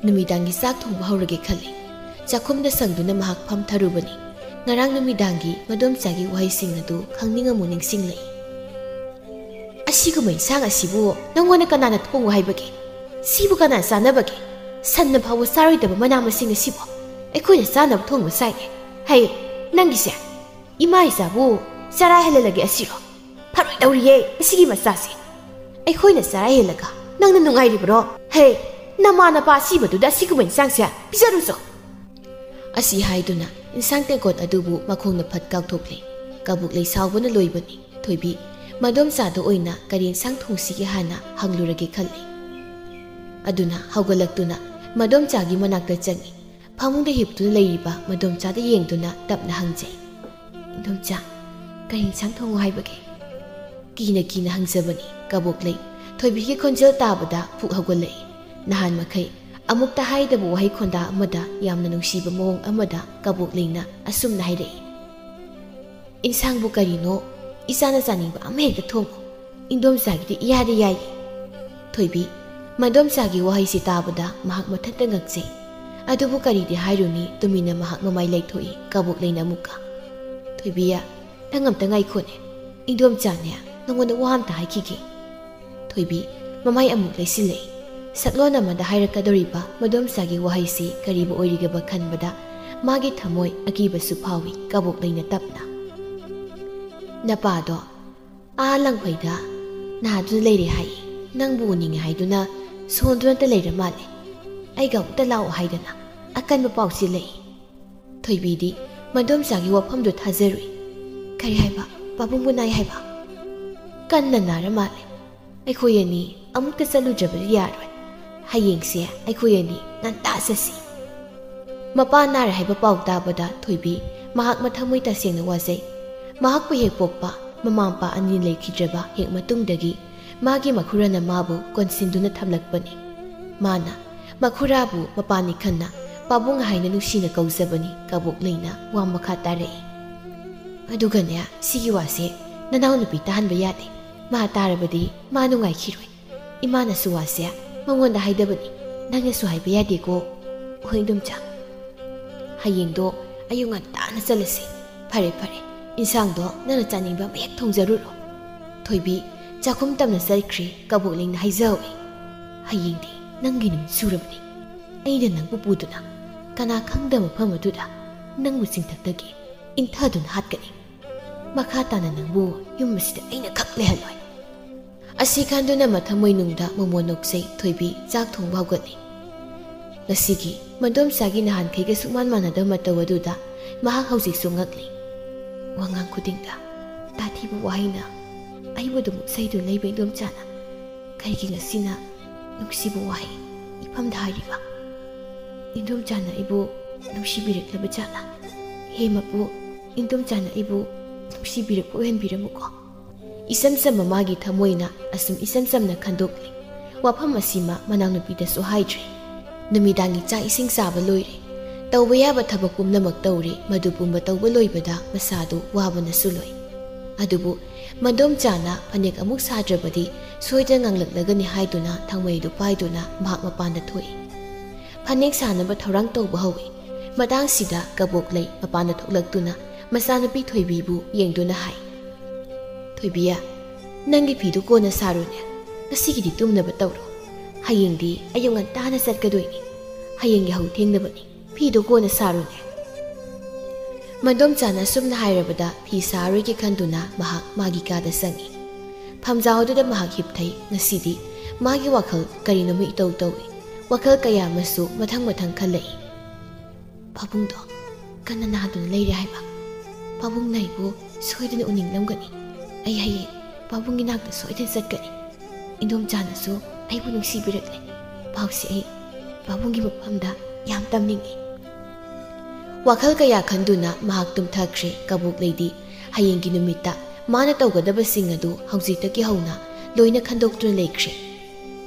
ꯅꯨꯃꯤꯗꯥꯡꯒꯤ ꯆꯥꯛ ꯊꯣꯡꯕ ꯍꯧꯔꯒꯦ ꯈꯜꯂꯤ꯫ ꯆꯥꯛꯈꯨꯝꯗ ꯁꯪꯗꯨꯅ ꯃꯍꯥꯛ ꯐꯝꯊꯔꯨꯕꯅꯤ꯫ ꯉꯔꯥꯡ ꯅꯨꯃꯤꯗꯥꯡꯒꯤ ꯃꯗꯣꯝꯆꯥꯒꯤ ꯋꯥꯍꯩꯁꯤꯡ ꯑꯗꯨ ꯈꯪꯅꯤꯡ ꯑꯃꯨꯛ ꯅꯤꯡꯁꯤꯡꯂꯛꯏ꯫ "ꯑꯁꯤꯒꯨꯝꯕ ꯏꯟꯁꯥꯡ ꯑꯁꯤꯕꯨ ꯅꯪꯉꯣꯟꯗ ꯀꯅꯥꯅ ꯊꯣꯡꯉꯨ ꯍꯥꯏꯕꯒꯦ? ꯁꯤꯕꯨ ꯀꯅꯥꯅ ꯆꯥꯅꯕꯒꯦ? ꯁꯟꯅ ꯐꯥꯎꯕ ꯆꯥꯔꯣꯏꯗꯕ ꯃꯅꯥ ꯃꯁꯤꯡ ꯑꯁꯤꯕꯨ ꯑꯩꯈꯣꯏꯅ ꯆꯥꯅꯕ ꯊꯣꯡꯕ ꯁꯥꯏꯅꯦ꯫ ꯍꯩ, ꯅꯪꯒꯤꯁꯦ ꯏꯃꯥ ꯏꯆꯥꯕꯨ ꯆꯔꯥ ꯍꯦꯜꯍꯜꯂꯒꯦ ꯑꯁꯤꯔꯣ? ꯐꯔꯣꯏꯗꯧꯔꯤꯌꯦ ꯃꯁꯤꯒꯤ ꯃꯆꯥꯁꯦ꯫ ꯑꯩꯈꯣꯏꯅ ꯆꯔꯥ ꯍꯦꯜꯂꯒ ꯅꯪꯅ ꯅꯨꯡꯉꯥꯏꯔꯤꯕ꯭ꯔꯣ? ꯍꯦ, ꯅꯃꯥ ꯅꯄꯥ ꯑꯁꯤꯕꯗꯨꯗ ꯑꯁꯤꯒꯨꯝꯕ ꯏꯟꯁꯥꯡꯁꯦ ꯄꯤꯖꯔꯨꯆꯣ꯫" ꯑꯁꯤ ꯍꯥꯏꯗꯨꯅ ꯏꯟꯁꯥꯡ ꯇꯦꯡꯀꯣꯠ ꯑꯗꯨꯕꯨ ꯃꯈꯣꯡꯅ ꯐꯠ ꯀꯥꯎꯊꯣꯛꯂꯦ꯫ ꯀꯕꯣꯛꯂꯩ ꯁꯥꯎꯕꯅ ꯂꯣꯏꯕꯅꯤ꯫ ꯊꯣꯏꯕꯤ, ꯃꯗꯣꯝꯆꯥꯗ ꯑꯣꯏꯅ ꯀꯔꯤ ꯏꯟꯁꯥꯡ ꯊꯣꯡꯁꯤꯒꯦ ꯍꯥꯟꯅ ꯍꯪꯂꯨꯔꯒꯦ ꯈꯜꯂꯤ꯫ ꯑꯗꯨꯅ ꯍꯧꯒꯠꯂꯛꯇꯨꯅ ꯃꯗꯣꯝꯆꯥꯒꯤ ꯃꯅꯥꯛꯇ ꯆꯪꯏ꯫ ꯐꯃꯨꯡꯗ ꯍꯤꯞꯇꯨꯅ ꯂꯩꯔꯤꯕ ꯃꯗꯣꯝꯆꯥꯗ ꯌꯦꯡꯗꯨꯅ ꯇꯞꯅ ꯍꯪꯖꯩ, "ꯏꯟꯗꯣꯝꯆꯥ, ꯀꯔꯤ ꯏꯟꯁꯥꯡ ꯊꯣꯡꯉꯨ ꯍꯥꯏꯕꯒꯦ?" ꯀꯤꯅ ꯀꯤꯅ ꯍꯪꯖꯕꯅꯤ꯫ ꯀꯕꯣꯛꯂꯩ, ꯊꯣꯏꯕꯤꯒꯤ ꯈꯣꯟꯖꯦꯜ ꯇꯥꯕꯗ ꯄꯨꯛ ꯍꯧꯒꯠꯂꯛꯏ꯫ ꯅꯍꯥꯟ ꯃꯈꯩ ꯑꯃꯨꯛꯇ ꯍꯥꯏꯗꯕ ꯋꯥꯍꯩ ꯈꯣꯟꯗꯥ ꯑꯃꯗ ꯌꯥꯝꯅ ꯅꯨꯡꯁꯤꯕ ꯃꯑꯣꯡ ꯑꯃꯗ ꯀꯕꯣꯛꯂꯩꯅ ꯑꯁꯨꯝꯅ ꯍꯥꯏꯔꯛꯏ, "ꯏꯟꯁꯥꯡꯕꯨ ꯀꯔꯤꯅꯣ, ꯏꯆꯥꯅ ꯆꯥꯅꯤꯡꯕ ꯑꯃ ꯍꯦꯛꯇ ꯊꯣꯡꯉꯨ꯫ ꯏꯟꯗꯣꯝꯆꯥꯒꯤꯗꯤ ꯏꯌꯥꯗ ꯌꯥꯏꯌꯦ꯫" ꯊꯣꯏꯕꯤ, ꯃꯗꯣꯝꯆꯥꯒꯤ ꯋꯥꯍꯩꯁꯤ ꯇꯥꯕꯗ ꯃꯍꯥꯛ ꯃꯊꯟꯇ ꯉꯛꯆꯩ꯫ ꯑꯗꯨꯕꯨ ꯀꯔꯤꯗꯤ ꯍꯥꯏꯔꯨꯅꯤ, ꯇꯨꯃꯤꯟꯅ ꯃꯍꯥꯛ ꯃꯃꯥꯏ ꯂꯩꯊꯣꯛꯏ꯫ ꯀꯕꯣꯛꯂꯩꯅ ꯑꯃꯨꯛꯀ, "ꯊꯣꯏꯕꯤꯌꯥ, ꯅꯪ ꯑꯝꯇ ꯉꯥꯏꯈꯣꯅꯦ꯫ ꯏꯟꯗꯣꯝꯆꯥꯅꯦ, ꯅꯉꯣꯟꯗ ꯋꯥ ꯑꯝꯇ ꯍꯥꯏꯈꯤꯒꯦ꯫" ꯊꯣꯏꯕꯤ, ꯃꯃꯥꯏ ꯑꯃꯨꯛ ꯂꯩꯁꯤꯜꯂꯛꯏ꯫ ꯁꯛꯂꯣꯟ ꯑꯃꯗ ꯍꯥꯏꯔꯛꯀꯗꯧꯔꯤꯕ ꯃꯗꯣꯝꯆꯥꯒꯤ ꯋꯥꯍꯩꯁꯤ ꯀꯔꯤꯕꯨ ꯑꯣꯏꯔꯤꯒꯕ ꯈꯟꯕꯗ ꯃꯥꯒꯤ ꯊꯃꯣꯏ ꯑꯀꯤꯕꯁꯨ ꯐꯥꯎꯏ꯫ ꯀꯕꯣꯛꯂꯩꯅ ꯇꯞꯅ, "ꯅꯄꯥꯗꯣ ꯑꯥ ꯂꯪꯐꯩꯗ ꯅꯥꯗꯨꯅ ꯂꯩꯔꯦ ꯍꯥꯏꯌꯦ꯫ ꯅꯪꯕꯨ ꯎꯅꯤꯡꯉꯦ ꯍꯥꯏꯗꯨꯅ ꯁꯣꯟꯗꯨꯅꯇ ꯂꯩꯔ ꯃꯥꯜꯂꯦ꯫ ꯑꯩꯒ ꯑꯃꯨꯛꯇ ꯂꯥꯛꯑꯣ ꯍꯥꯏꯗꯅ ꯑꯀꯟꯕ ꯄꯥꯎ ꯆꯦꯜꯂꯛꯏ꯫" ꯊꯣꯏꯕꯤꯗꯤ ꯃꯗꯣꯝꯆꯥꯒꯤ ꯋꯥꯐꯝꯗꯨ ꯊꯥꯖꯔꯨꯏ꯫ "ꯀꯔꯤ ꯍꯥꯏꯕ? ꯄꯥꯕꯨꯡꯕꯨ ꯅꯥꯏ ꯍꯥꯏꯕ? ꯀꯟꯅ ꯅꯥꯔ ꯃꯥꯜꯂꯦ꯫" "ꯑꯩꯈꯣꯏ ꯑꯅꯤ ꯑꯃꯨꯛꯇ ꯆꯠꯂꯨꯗ꯭ꯔꯕꯗꯤ ꯌꯥꯔꯣꯏ꯫ ꯍꯌꯦꯡꯁꯦ ꯑꯩꯈꯣꯏ ꯑꯅꯤ ꯉꯟꯇꯥ ꯆꯠꯁꯤ꯫" ꯃꯄꯥ ꯅꯥꯔꯦ ꯍꯥꯏꯕ ꯄꯥꯎ ꯇꯥꯕꯗ ꯊꯣꯏꯕꯤ ꯃꯍꯥꯛ ꯃꯊꯃꯣꯏ ꯇꯁꯦꯡꯅ ꯋꯥꯖꯩ꯫ ꯃꯍꯥꯛꯄꯨ ꯍꯦꯛ ꯄꯣꯛꯄ ꯃꯃꯥ ꯃꯄꯥ ꯑꯅꯤ ꯂꯩꯈꯤꯗ꯭ꯔꯕ ꯍꯦꯛ ꯃꯇꯨꯡꯗꯒꯤ ꯃꯥꯒꯤ ꯃꯈꯨꯔꯥꯅ ꯃꯥꯕꯨ ꯀꯣꯟꯁꯤꯟꯗꯨꯅ ꯊꯝꯂꯛꯄꯅꯤ꯫ ꯃꯥꯅ ꯃꯈꯨꯔꯥꯕꯨ ꯃꯄꯥꯅꯤ ꯈꯟꯅ ꯄꯥꯕꯨꯡ ꯍꯥꯏꯅ ꯅꯨꯡꯁꯤꯅ ꯀꯧꯖꯕꯅꯤ꯫ ꯀꯕꯣꯛꯂꯩꯅ ꯋꯥ ꯃꯈꯥ ꯇꯥꯔꯛꯏ꯫ "ꯑꯗꯨꯒꯅꯦ, ꯁꯤꯒꯤ ꯋꯥꯁꯦ ꯅꯅꯥꯎꯅꯨꯄꯤ ꯇꯥꯍꯟꯕ ꯌꯥꯗꯦ꯫ ꯃꯥ ꯇꯥꯔꯕꯗꯤ ꯃꯥ ꯅꯨꯡꯉꯥꯏꯈꯤꯔꯣꯏ꯫ ꯏꯃꯥꯅꯁꯨ ꯋꯥꯁꯦ ꯃꯉꯣꯟꯗ ꯍꯥꯏꯗꯕꯅꯤ꯫ ꯅꯪꯅꯁꯨ ꯍꯥꯏꯕ ꯌꯥꯗꯦꯀꯣ?" "ꯍꯣꯏ, ꯏꯟꯗꯣꯝꯆꯥ꯫ ꯍꯌꯦꯡꯗꯣ ꯑꯌꯨꯛ ꯉꯟꯇꯥꯅ ꯆꯠꯂꯁꯤ꯫" "ꯐꯔꯦ, ꯐꯔꯦ꯫ ꯏꯟꯁꯥꯡꯗꯣ ꯅꯪꯅ ꯆꯥꯅꯤꯡꯕ ꯑꯃ ꯍꯦꯛ ꯊꯣꯡꯖꯔꯨꯔꯣ꯫" ꯊꯣꯏꯕꯤ ꯆꯥꯛꯈꯨꯝ ꯇꯝꯅ ꯆꯠꯈ꯭ꯔꯤ꯫ ꯀꯕꯣꯛꯂꯩꯅ ꯍꯥꯏꯖꯍꯧꯏ꯫ "ꯍꯌꯦꯡꯗꯤ ꯅꯪꯒꯤ ꯅꯨꯃꯤꯠ ꯁꯨꯔꯕꯅꯤ꯫ ꯑꯩꯅ ꯅꯪꯕꯨ ꯄꯨꯗꯨꯅ ꯀꯅꯥ ꯈꯪꯗꯕ ꯃꯐꯝ ꯑꯗꯨꯗ ꯅꯪꯕꯨ ꯆꯤꯡꯊꯛꯇꯒꯤ ꯏꯟꯊꯗꯨꯅ ꯍꯥꯠꯀꯅꯤ꯫ ꯃꯈꯥ ꯇꯥꯅ ꯅꯪꯕꯨ ꯌꯨꯝ ꯑꯁꯤꯗ ꯑꯩꯅ ꯈꯛ ꯂꯩꯍꯜꯂꯣꯏ꯫" ꯑꯁꯤ ꯈꯟꯗꯨꯅ ꯃꯊꯃꯣꯏꯅꯨꯡꯗ ꯃꯣꯃꯣꯟ ꯅꯣꯛꯆꯩ꯫ ꯊꯣꯏꯕꯤ ꯆꯥꯛ ꯊꯣꯡꯕ ꯍꯧꯒꯠꯂꯤ꯫ ꯉꯁꯤꯒꯤ ꯃꯗꯣꯝꯆꯥꯒꯤ ꯅꯍꯥꯟꯈꯩꯒ ꯁꯨꯛꯃꯥꯟ ꯃꯥꯟꯅꯗꯕ ꯃꯇꯧ ꯑꯗꯨꯗ ꯃꯍꯥꯛ ꯍꯧꯖꯤꯛꯁꯨ ꯉꯛꯂꯤ꯫ ꯋꯥꯉꯥꯡ ꯈꯨꯗꯤꯡꯗ ꯇꯥꯊꯤꯕ ꯋꯥꯍꯩꯅ ꯑꯩꯕꯨ ꯑꯗꯨꯃꯨꯛ ꯆꯩꯗꯨꯅ ꯂꯩꯕ ꯏꯟꯗꯣꯝꯆꯥꯅ ꯀꯔꯤꯒꯤ ꯉꯁꯤꯅ ꯅꯨꯡꯁꯤꯕ ꯋꯥꯍꯩ ꯏꯐꯝꯗ ꯍꯥꯏꯔꯤꯕ? ꯏꯟꯗꯣꯝꯆꯥꯅ ꯑꯩꯕꯨ ꯅꯨꯡꯁꯤꯕꯤꯔꯛꯂꯕ ꯖꯥꯠꯂꯥ? ꯍꯦ ꯃꯄꯨ, ꯏꯟꯗꯣꯝꯆꯥꯅ ꯑꯩꯕꯨ ꯅꯨꯡꯁꯤꯕꯤꯔꯛꯄ ꯑꯣꯏꯍꯟꯕꯤꯔꯝꯃꯨꯀꯣ꯫ ꯏꯆꯝ ꯆꯝꯕ ꯃꯥꯒꯤ ꯊꯃꯣꯏꯅ ꯑꯁꯨꯝ ꯏꯆꯝ ꯆꯝꯅ ꯈꯟꯗꯣꯛꯂꯤ꯫ ꯋꯥꯐꯝ ꯑꯁꯤꯃ ꯃꯅꯥꯎꯅꯨꯄꯤꯗꯁꯨ ꯍꯥꯏꯗ꯭ꯔꯤ꯫ ꯅꯨꯃꯤꯗꯥꯡꯒꯤ ꯆꯥꯛ ꯏꯁꯤꯡ ꯆꯥꯕ ꯂꯣꯏꯔꯦ꯫ ꯇꯧꯕ ꯌꯥꯕ ꯊꯕꯛ ꯄꯨꯝꯅꯃꯛ ꯇꯧꯔꯦ꯫ ꯃꯗꯨ ꯄꯨꯝꯕ ꯇꯧꯕ ꯂꯣꯏꯕꯗ ꯃꯁꯥꯗꯨ ꯋꯥꯕꯅꯁꯨ ꯂꯣꯏ꯫ ꯑꯗꯨꯕꯨ ꯃꯗꯣꯝꯆꯥꯅ ꯐꯅꯦꯛ ꯑꯃꯨꯛ ꯁꯥꯗ꯭ꯔꯕꯗꯤ ꯁꯣꯏꯗꯅ ꯉꯥꯡꯂꯛꯂꯒꯅꯤ ꯍꯥꯏꯗꯨꯅ ꯊꯥꯡꯃꯩꯗꯨ ꯄꯥꯏꯗꯨꯅ ꯃꯍꯥꯛ ꯃꯄꯥꯟꯗ ꯊꯣꯛꯏ꯫ ꯐꯅꯦꯛ ꯁꯥꯅꯕ ꯊꯧꯔꯥꯡ ꯇꯧꯕ ꯍꯧꯏ꯫ ꯃꯇꯥꯡꯁꯤꯗ ꯀꯕꯣꯛꯂꯩ ꯃꯄꯥꯟꯗ ꯊꯣꯛꯂꯛꯇꯨꯅ ꯃꯆꯥꯅꯨꯄꯤ ꯊꯣꯏꯕꯤꯕꯨ ꯌꯦꯡꯗꯨꯅ ꯍꯥꯏ, "ꯊꯣꯏꯕꯤꯌꯦ, ꯅꯪꯒꯤ ꯐꯤꯗꯨ ꯀꯣꯟꯅ ꯁꯥꯔꯣꯅꯦ꯫ ꯉꯁꯤꯒꯤꯗꯤ ꯇꯨꯝꯅꯕ ꯇꯧꯔꯣ꯫ ꯍꯌꯦꯡꯗꯤ ꯑꯌꯨꯛ ꯉꯟꯇꯥꯅ ꯆꯠꯀꯗꯣꯏꯅꯤ꯫ ꯍꯌꯦꯡ ꯌꯥꯍꯧ ꯊꯦꯡꯅꯕꯅꯤ꯫ ꯐꯤꯗꯨ ꯀꯣꯟꯅ ꯁꯥꯔꯣꯅꯦ꯫" ꯃꯗꯣꯝꯆꯥꯅ ꯑꯁꯨꯝꯅ ꯍꯥꯏꯔꯕꯗ ꯐꯤ ꯁꯥꯔꯣꯏꯒꯦ ꯈꯟꯗꯨꯅ ꯃꯍꯥꯛ ꯃꯥꯒꯤ ꯀꯥꯗ ꯆꯪꯏ꯫ ꯐꯝꯖꯥꯎ ꯑꯗꯨꯗ ꯃꯍꯥꯛ ꯍꯤꯞꯊꯩ꯫ ꯉꯁꯤꯗꯤ ꯃꯥꯒꯤ ꯋꯥꯈꯜ ꯀꯔꯤꯅꯣꯃ ꯏꯇꯧ ꯇꯧꯏ꯫ ꯋꯥꯈꯜ ꯀꯌꯥ ꯑꯃꯁꯨ ꯃꯊꯪ ꯃꯊꯪ ꯈꯜꯂꯛꯏ꯫ ꯄꯥꯕꯨꯡꯗꯣ ꯀꯟꯅ ꯅꯥꯗꯨꯅ ꯂꯩꯔꯦ ꯍꯥꯏꯕ꯫ ꯄꯥꯕꯨꯡꯅ ꯑꯩꯕꯨ ꯁꯣꯏꯗꯅ ꯎꯅꯤꯡꯂꯝꯒꯅꯤ꯫ ꯑꯩ ꯍꯌꯦꯡ ꯄꯥꯕꯨꯡꯒꯤ ꯅꯥꯛꯇ ꯁꯣꯏꯗꯅ ꯆꯠꯀꯅꯤ꯫ ꯏꯟꯗꯣꯝꯆꯥꯅꯁꯨ ꯑꯩꯕꯨ ꯅꯨꯡꯁꯤꯕꯤꯔꯛꯂꯦ꯫ ꯄꯥꯎꯁꯦ ꯑꯩ ꯄꯥꯕꯨꯡꯒꯤ ꯃꯐꯝꯗ ꯌꯥꯝ ꯇꯝꯅꯤꯡꯉꯤ꯫ ꯋꯥꯈꯜ ꯀꯌꯥ ꯈꯟꯗꯨꯅ ꯃꯍꯥꯛ ꯇꯨꯝꯊꯈ꯭ꯔꯦ꯫ ꯀꯕꯣꯛꯂꯩꯗꯤ ꯍꯌꯦꯡꯒꯤ ꯅꯨꯃꯤꯠꯇ ꯃꯥꯅ ꯇꯧꯒꯗꯕꯁꯤꯡ ꯑꯗꯨ ꯍꯧꯖꯤꯛꯇꯒꯤ ꯍꯧꯅ ꯂꯣꯏꯅ ꯈꯟꯗꯣꯛꯇꯨꯅ ꯂꯩꯈ꯭ꯔꯦ꯫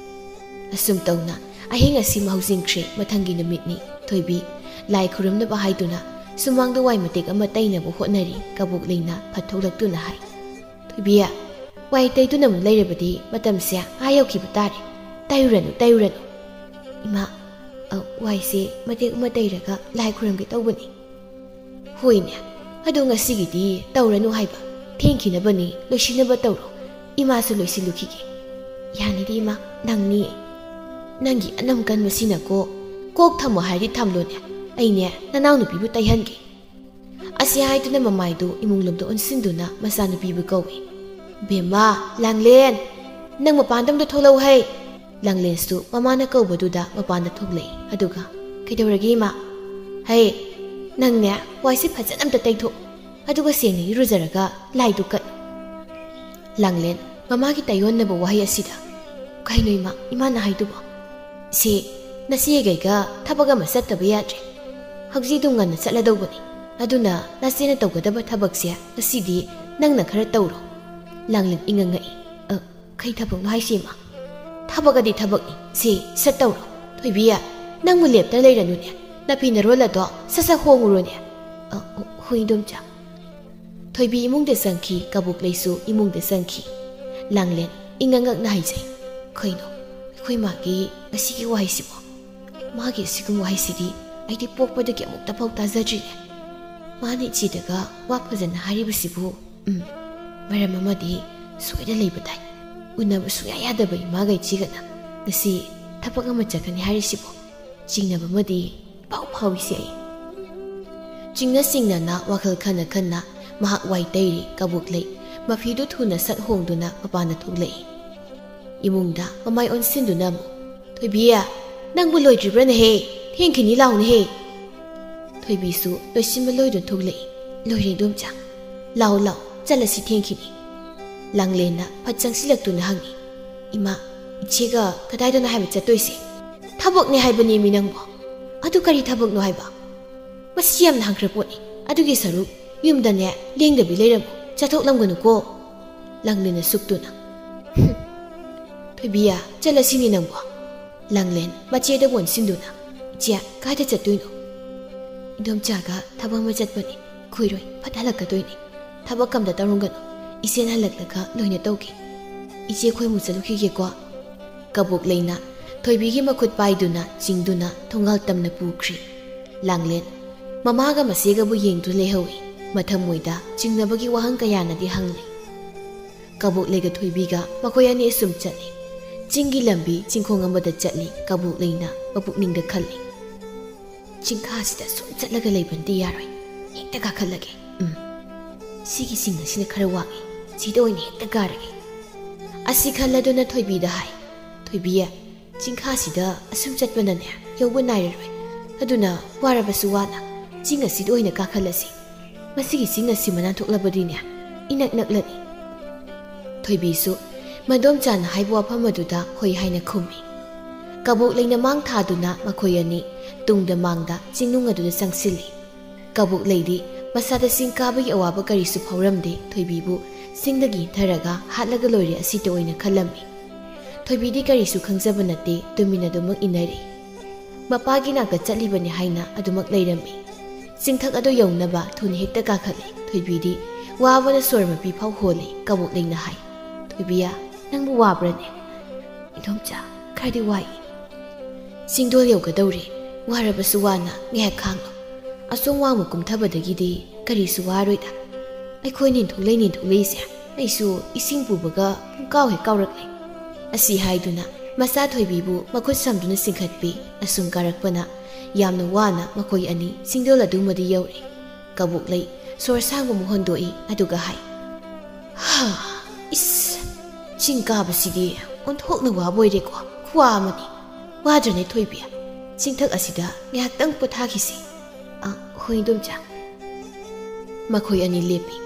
ꯑꯁꯨꯝ ꯇꯧꯅ ꯑꯍꯤꯡ ꯑꯁꯤ ꯃꯍꯧꯖꯤꯟꯈ꯭ꯔꯦ꯫ ꯃꯊꯪꯒꯤ ꯅꯨꯃꯤꯠꯅꯤ꯫ ꯊꯣꯏꯕꯤ ꯂꯥꯏ ꯈꯨꯔꯨꯝꯅꯕ ꯍꯥꯏꯗꯨꯅ ꯁꯨꯃꯥꯡꯗ ꯋꯥꯏ ꯃꯇꯦꯛ ꯑꯃ ꯇꯩꯅꯕ ꯍꯣꯠꯅꯔꯤ꯫ ꯀꯕꯣꯛꯂꯩꯅ ꯐꯠ ꯊꯣꯛꯂꯛꯇꯨꯅ ꯍꯥꯏ, "ꯊꯣꯏꯕꯤ, ꯋꯥꯏ ꯇꯩꯗꯨꯅ ꯑꯃꯨꯛ ꯂꯩꯔꯕꯗꯤ ꯃꯇꯝꯁꯦ ꯑꯥ ꯌꯧꯈꯤꯕ ꯇꯥꯔꯦ꯫ ꯇꯩꯔꯨꯔꯅꯨ, ꯇꯩꯔꯨꯔꯅꯨ꯫" "ꯏꯃꯥ, ꯑ, ꯋꯥꯏꯁꯦ ꯃꯇꯦꯛ ꯑꯃ ꯇꯩꯔꯒ ꯂꯥꯏ ꯈꯨꯔꯨꯝꯒꯦ ꯇꯧꯕꯅꯤ꯫" "ꯍꯣꯏꯅꯦ, ꯑꯗꯣ ꯉꯁꯤꯒꯤꯗꯤ ꯇꯧꯔꯅꯨ ꯍꯥꯏꯕ, ꯊꯦꯡꯈꯤꯅꯕꯅꯤ, ꯂꯣꯏꯁꯤꯟꯅꯕ ꯇꯧꯔꯣ꯫ ꯏꯃꯥꯁꯨ ꯂꯣꯏꯁꯤꯜꯂꯨꯈꯤꯒꯦ꯫" "ꯌꯥꯅꯤꯗꯤ ꯏꯃꯥ, ꯅꯪꯅꯤ꯫ ꯅꯪꯒꯤ ꯑꯅꯝ ꯀꯟꯕꯁꯤꯅꯀꯣ, ꯀꯣꯛ ꯊꯝꯃꯣ ꯍꯥꯏꯔꯗꯤ ꯊꯝꯂꯣꯅꯦ꯫ ꯑꯩꯅꯦ, ꯅꯅꯥꯎꯅꯨꯄꯤꯕꯨ ꯇꯩꯍꯟꯒꯦ꯫" ꯑꯁꯤ ꯍꯥꯏꯗꯨꯅ ꯃꯃꯥꯏꯗꯨ ꯏꯃꯨꯡꯂꯣꯝꯗ ꯑꯣꯟꯁꯤꯟꯗꯨꯅ ꯃꯆꯥꯅꯨꯄꯤꯕꯨ ꯀꯧꯏ꯫ "ꯕꯦꯝꯃ, ꯂꯥꯡꯂꯦꯟ, ꯅꯪ ꯃꯄꯥꯟꯗ ꯑꯝꯇ ꯊꯣꯛꯂꯛꯎ ꯍꯩ!" ꯂꯥꯡꯂꯦꯟꯁꯨ ꯃꯃꯥꯅ ꯀꯧꯕꯗꯨꯗ ꯃꯄꯥꯟꯗ ꯊꯣꯛꯂꯛꯏ꯫ ꯑꯗꯨꯒ, "ꯀꯩꯗꯧꯔꯒꯦ ꯏꯃꯥ?" "ꯍꯩ, ꯅꯪꯅꯦ, ꯋꯥꯏꯁꯦ ꯐꯖꯅ ꯑꯝꯇ ꯇꯩꯊꯣꯛ, ꯑꯗꯨꯒ ꯁꯦꯡꯅ ꯏꯔꯨꯖꯔꯒ ꯂꯥꯏꯗꯨ ꯀꯠ꯫" ꯂꯥꯡꯂꯦꯟ ꯃꯃꯥꯒꯤ ꯇꯥꯏꯌꯣꯟꯅꯕ ꯋꯥꯍꯩ ꯑꯁꯤꯗ, "ꯀꯩꯅꯣ ꯏꯃꯥ, ꯏꯃꯥꯅ ꯍꯥꯏꯗꯨꯕꯣ? ꯁꯤ ꯅꯆꯦꯒꯩꯒ ꯊꯕꯛ ꯑꯃ ꯆꯠꯇꯕ ꯌꯥꯗ꯭ꯔꯦ꯫ ꯍꯧꯖꯤꯛ ꯑꯗꯨꯝ ꯉꯟꯅ ꯆꯠꯂꯗꯧꯕꯅꯤ꯫ ꯑꯗꯨꯅ ꯅꯆꯦꯅ ꯇꯧꯒꯗꯕ ꯊꯕꯛꯁꯦ ꯉꯁꯤꯗꯤ ꯅꯪꯅ ꯈꯔ ꯇꯧꯔꯣ꯫" ꯂꯥꯡꯂꯦꯟ ꯏꯉꯛ ꯉꯛꯏ꯫ "ꯑ, ꯀꯩ ꯊꯕꯛꯅꯣ ꯍꯥꯏꯁꯤ ꯏꯃꯥ?" "ꯊꯕꯛ ꯑꯗꯤ ꯊꯕꯛꯅꯤ꯫ ꯁꯤ ꯁꯠ ꯇꯧꯔꯣ꯫ ꯊꯣꯏꯕꯤ, ꯅꯪꯕꯨ ꯂꯦꯞꯇ ꯂꯩꯔꯅꯨꯅꯦ꯫ ꯅꯐꯤ ꯅꯔꯣꯜ ꯑꯗꯣ ꯁꯠ ꯁꯠ ꯍꯣꯡꯉꯨꯔꯣꯅꯦ꯫" "ꯑ, ꯍꯣꯏ ꯏꯟꯗꯣꯝꯆꯥ꯫" ꯊꯣꯏꯕꯤ ꯏꯃꯨꯡꯗ ꯆꯪꯈꯤ꯫ ꯀꯕꯣꯛꯂꯩꯁꯨ ꯏꯃꯨꯡꯗ ꯆꯪꯈꯤ꯫ ꯂꯥꯡꯂꯦꯟ ꯏꯉꯛ ꯉꯛꯅ ꯍꯥꯏꯖꯩ, "ꯀꯩꯅꯣ, ꯑꯩꯈꯣꯏ ꯃꯥꯒꯤ ꯉꯁꯤꯒꯤ ꯋꯥꯍꯩꯁꯤꯕꯣ? ꯃꯥꯒꯤ ꯑꯁꯤꯒꯨꯝꯕ ꯋꯥꯍꯩꯁꯤꯗꯤ ꯑꯩꯗꯤ ꯄꯣꯛꯄꯗꯒꯤ ꯑꯃꯨꯛꯇ ꯐꯥꯎ ꯇꯥꯖꯗ꯭ꯔꯤꯅꯦ꯫ ꯃꯥꯅ ꯏꯆꯦꯗꯒ ꯋꯥ ꯐꯖꯅ ꯍꯥꯏꯔꯤꯕꯁꯤꯕꯨ, ꯎꯝ, ꯃꯔꯝ ꯑꯃꯗꯤ ꯁꯣꯏꯗ ꯂꯩꯕ ꯇꯥꯏ꯫ ꯎꯅꯕ ꯁꯨꯡꯌꯥ ꯌꯥꯗꯕ ꯏꯃꯥꯒ ꯏꯆꯦꯒꯅ ꯉꯁꯤ ꯊꯕꯛ ꯑꯃ ꯆꯠꯀꯅꯤ ꯍꯥꯏꯔꯤꯁꯤꯕꯨ ꯆꯤꯡꯅꯕ ꯑꯃꯗꯤ ꯏꯐꯥꯎ ꯐꯥꯎꯏꯁꯦ ꯑꯩ꯫" ꯆꯤꯡꯅ ꯆꯤꯡꯅꯅ ꯋꯥꯈꯜ ꯈꯟꯅ ꯈꯟꯅ ꯃꯍꯥꯛ ꯋꯥꯏ ꯇꯩꯔꯤ꯫ ꯀꯕꯣꯛꯂꯩ ꯃꯐꯤꯗꯨ ꯊꯨꯅ ꯁꯠ ꯍꯣꯡꯗꯨꯅ ꯃꯄꯥꯟꯗ ꯊꯣꯛꯂꯛꯏ꯫ ꯏꯃꯨꯡꯗ ꯃꯃꯥꯏ ꯑꯣꯟꯁꯤꯟꯗꯨꯅ ꯑꯃꯨꯛ, "ꯊꯣꯏꯕꯤ, ꯅꯪꯕꯨ ꯂꯣꯏꯗ꯭ꯔꯤꯕ꯭ꯔꯅꯦꯍꯦ? ꯊꯦꯡꯈꯤꯅꯤ ꯂꯥꯎꯅꯦꯍꯦ!" ꯊꯣꯏꯕꯤꯁꯨ ꯂꯣꯏꯁꯤꯟꯕ ꯂꯣꯏꯗꯨꯅ ꯊꯣꯛꯂꯛꯏ꯫ "ꯂꯣꯏꯔꯦ ꯏꯟꯗꯣꯝꯆꯥ, ꯂꯥꯎ ꯂꯥꯎ, ꯆꯠꯂꯁꯤ, ꯊꯦꯡꯈꯤꯅꯤ꯫" ꯂꯥꯡꯂꯦꯟꯅ ꯐꯠ ꯆꯪꯁꯤꯜꯂꯛꯇꯨꯅ ꯍꯪꯉꯤ, "ꯏꯃꯥ, ꯏꯆꯦꯒ ꯀꯗꯥꯏꯗꯅꯣ ꯍꯥꯏꯕ ꯆꯠꯇꯣꯏꯁꯦ? ꯊꯕꯛꯅꯦ ꯍꯥꯏꯕꯅꯦꯃꯤ ꯅꯪꯕꯣ꯫ ꯑꯗꯨ ꯀꯔꯤ ꯊꯕꯛꯅꯣ ꯍꯥꯏꯕ? ꯃꯁꯤ ꯌꯥꯝꯅ ꯍꯪꯈ꯭ꯔ ꯄꯣꯠꯅꯤ꯫ ꯑꯗꯨꯒꯤ ꯁꯔꯨꯛ ꯌꯨꯝꯗꯅꯦ ꯂꯦꯡꯗꯕꯤ ꯂꯩꯔꯝꯃꯨ, ꯆꯠꯊꯣꯛꯂꯝꯒꯅꯨꯀꯣ", ꯂꯥꯡꯂꯦꯟꯅ ꯁꯨꯛꯇꯨꯅ꯫ "ꯍꯨꯝ, ꯊꯣꯏꯕꯤꯌꯥ, ꯆꯠꯂꯁꯤꯅꯦ ꯅꯪꯕꯣ", ꯂꯥꯡꯂꯦꯟ ꯃꯆꯦꯗꯕꯨ ꯑꯣꯟꯁꯤꯟꯗꯨꯅ꯫ "ꯏꯆꯦ, ꯀꯥꯏꯗ ꯆꯠꯇꯣꯏꯅꯣ?" "ꯏꯗꯣꯝꯆꯥꯒ ꯊꯕꯛ ꯑꯃ ꯆꯠꯄꯅꯤ꯫ ꯀꯨꯏꯔꯣꯏ, ꯐꯠ ꯍꯜꯂꯛꯀꯗꯣꯏꯅꯤ꯫ ꯊꯕꯛ ꯑꯝꯇ ꯇꯧꯔꯝꯒꯅꯨ꯫ ꯏꯆꯦꯅ ꯍꯜꯂꯛꯂꯒ ꯂꯣꯏꯅ ꯇꯧꯒꯦ꯫ ꯏꯆꯦ, ꯑꯩꯈꯣꯏ ꯑꯃꯨꯛ ꯆꯠꯂꯨꯈꯤꯒꯦꯀꯣ"꯫ ꯀꯕꯣꯛꯂꯩꯅ ꯊꯣꯏꯕꯤꯒꯤ ꯃꯈꯨꯠ ꯄꯥꯏꯗꯨꯅ ꯆꯤꯡꯗꯨꯅ ꯊꯣꯡꯒꯥꯜ ꯇꯝꯅ ꯄꯨꯈ꯭ꯔꯤ꯫ ꯂꯥꯡꯂꯦꯟ ꯃꯃꯥꯒ ꯃꯆꯦꯒꯕꯨ ꯌꯦꯡꯗꯨꯅ ꯂꯩꯍꯧꯏ꯫ ꯃꯊꯃꯣꯏꯗ ꯆꯤꯡꯅꯕꯒꯤ ꯋꯥꯍꯪ ꯀꯌꯥꯅꯗꯤ ꯍꯪꯂꯤ꯫ ꯀꯕꯣꯛꯂꯩꯒ ꯊꯣꯏꯕꯤꯒ ꯃꯈꯣꯏ ꯑꯅꯤ ꯑꯁꯨꯝ ꯆꯠꯂꯤ꯫ ꯆꯤꯡꯒꯤ ꯂꯝꯕꯤ ꯆꯤꯡꯈꯣꯡ ꯑꯃꯗ ꯆꯠꯂꯤ꯫ ꯀꯕꯣꯛꯂꯩꯅ ꯃꯄꯨꯛꯅꯤꯡꯗ ꯈꯜꯂꯤ, "ꯆꯤꯡꯈꯥꯁꯤꯗ ꯁꯨꯝ ꯆꯠꯂꯒ ꯂꯩꯕꯅꯗꯤ ꯌꯥꯔꯣꯏ꯫ ꯍꯦꯛꯇ ꯀꯥꯈꯠꯂꯒꯦ꯫ ꯎꯝ, ꯁꯤꯒꯤ ꯆꯤꯡ ꯑꯁꯤꯅ ꯈꯔ ꯋꯥꯡꯉꯤ꯫ ꯁꯤꯗ ꯑꯣꯏꯅ ꯍꯦꯛꯇ ꯀꯥꯔꯒꯦ"꯫ ꯑꯁꯤ ꯈꯜꯂꯗꯨꯅ ꯊꯣꯏꯕꯤꯗ ꯍꯥꯏ, "ꯊꯣꯏꯕꯤ, ꯆꯤꯡꯈꯥꯁꯤꯗ ꯑꯁꯨꯝ ꯆꯠꯄꯅꯅꯦ ꯌꯧꯕ ꯅꯥꯏꯔꯔꯣꯏ꯫ ꯑꯗꯨꯅ ꯋꯥꯔꯕꯁꯨ ꯋꯥꯅ ꯆꯤꯡ ꯑꯁꯤꯗ ꯑꯣꯏꯅ ꯀꯥꯈꯠꯂꯁꯤ꯫ ꯃꯁꯤꯒꯤ ꯆꯤꯡ ꯑꯁꯤꯃ ꯅꯥꯟꯊꯣꯛꯂꯕꯗꯤꯅꯦ ꯏꯅꯛ ꯅꯛꯂꯅꯤ"꯫ ꯊꯣꯏꯕꯤꯁꯨ ꯃꯗꯣꯝꯆꯥꯅ ꯍꯥꯏꯕ ꯋꯥꯐꯝ ꯑꯗꯨꯗ ꯍꯣꯏ ꯍꯥꯏꯅ ꯈꯨꯝꯃꯤ꯫ ꯀꯕꯣꯛꯂꯩꯅ ꯃꯥꯡ ꯊꯥꯗꯨꯅ ꯃꯈꯣꯏ ꯑꯅꯤ ꯇꯨꯡꯗ ꯃꯥꯡꯗ ꯆꯤꯡꯅꯨꯡ ꯑꯗꯨꯗ ꯆꯪꯁꯤꯜꯂꯤ꯫ ꯀꯕꯣꯛꯂꯩꯗꯤ ꯃꯁꯥꯗ ꯆꯤꯡ ꯀꯥꯕꯒꯤ ꯑꯋꯥꯕ ꯀꯔꯤꯁꯨ ꯐꯥꯎꯔꯝꯗꯦ꯫ ꯊꯣꯏꯕꯤꯕꯨ ꯆꯤꯡꯗꯒꯤ ꯏꯟꯊꯔꯒ ꯍꯥꯠꯂꯒ ꯂꯣꯏꯔꯦ ꯑꯁꯤꯇ ꯑꯣꯏꯅ ꯈꯜꯂꯝꯃꯤ꯫ ꯊꯣꯏꯕꯤꯗꯤ ꯀꯔꯤꯁꯨ ꯈꯪꯖꯕ ꯅꯠꯇꯦ, ꯇꯨꯃꯤꯟꯅ ꯑꯗꯨꯃꯛ ꯏꯟꯅꯔꯤ꯫ ꯃꯄꯥꯒꯤ ꯅꯥꯛꯇ ꯆꯠꯂꯤꯕꯅꯤ ꯍꯥꯏꯅ ꯑꯗꯨꯃꯛ ꯂꯩꯔꯝꯃꯤ꯫ ꯆꯤꯡꯊꯛ ꯑꯗꯨ ꯌꯧꯅꯕ ꯊꯨꯅ ꯍꯦꯛꯇ ꯀꯥꯈꯠꯂꯤ꯫ ꯊꯣꯏꯕꯤꯗꯤ ꯋꯥꯕꯅ ꯁꯣꯔ ꯃꯄꯤ ꯐꯥꯎ ꯍꯣꯜꯂꯤ꯫ ꯀꯕꯣꯛꯂꯩꯅ ꯍꯥꯏ, "ꯊꯣꯏꯕꯤꯌꯥ, ꯅꯪꯕꯨ ꯋꯥꯕ꯭ꯔꯅꯦ?" "ꯏꯗꯣꯝꯆꯥ, ꯈꯔꯗꯤ ꯋꯥꯏ"꯫ "ꯆꯤꯡꯗꯣꯜ ꯌꯧꯒꯗꯧꯔꯦ, ꯋꯥꯔꯕꯁꯨ ꯋꯥꯅ ꯉꯥꯏꯍꯥꯛ ꯈꯥꯡꯂꯣ꯫ ꯑꯁꯣꯝ ꯋꯥꯡꯃ ꯀꯨꯝꯊꯕꯗꯒꯤꯗꯤ ꯀꯔꯤꯁꯨ ꯋꯥꯔꯣꯏꯗ꯫ ꯑꯩꯈꯣꯏ ꯅꯦꯟꯊꯣꯛꯂꯩ ꯅꯦꯟꯊꯣꯛꯂꯩꯁꯦ ꯑꯩꯁꯨ ꯏꯁꯤꯡ ꯄꯨꯕꯒ ꯄꯨꯡꯀꯥꯎ ꯍꯦꯛ ꯀꯥꯎꯔꯛꯂꯦ"꯫ ꯑꯁꯤ ꯍꯥꯏꯗꯨꯅ ꯃꯆꯥ ꯊꯣꯏꯕꯤꯕꯨ ꯃꯈꯨꯠ ꯁꯝꯗꯨꯅ ꯆꯤꯡꯈꯠꯄꯤ꯫ ꯑꯁꯨꯝ ꯀꯥꯔꯛꯄꯅ ꯌꯥꯝꯅ ꯋꯥꯅ ꯃꯈꯣꯏ ꯑꯅꯤ ꯆꯤꯡꯗꯣꯜ ꯑꯗꯨꯃꯗꯤ ꯌꯧꯔꯦ꯫ ꯀꯕꯣꯛꯂꯩ ꯁꯣꯔ ꯁꯥꯡꯕ ꯑꯃ ꯍꯣꯟꯗꯣꯛꯏ, ꯑꯗꯨꯒ ꯍꯥꯏ, "ꯍꯥ, ꯏꯁ, ꯆꯤꯡ ꯀꯥꯕꯁꯤꯗꯤ ꯑꯣꯟꯊꯣꯛꯅ ꯋꯥꯕ ꯑꯣꯏꯔꯦꯀꯣ, ꯈꯨꯋꯥ ꯑꯃꯅꯤ꯫ ꯋꯥꯗ꯭ꯔꯅꯦ ꯊꯣꯏꯕꯤ? ꯆꯤꯡꯊꯛ ꯑꯁꯤꯗ ꯉꯥꯏꯍꯥꯛꯇꯪ ꯄꯣꯊꯥꯈꯤꯁꯤ"꯫ "ꯑ, ꯍꯣꯏ, ꯏꯗꯣꯝꯆꯥ"꯫ ꯃꯈꯣꯏ ꯑꯅꯤ ꯂꯦꯞꯄꯤ꯫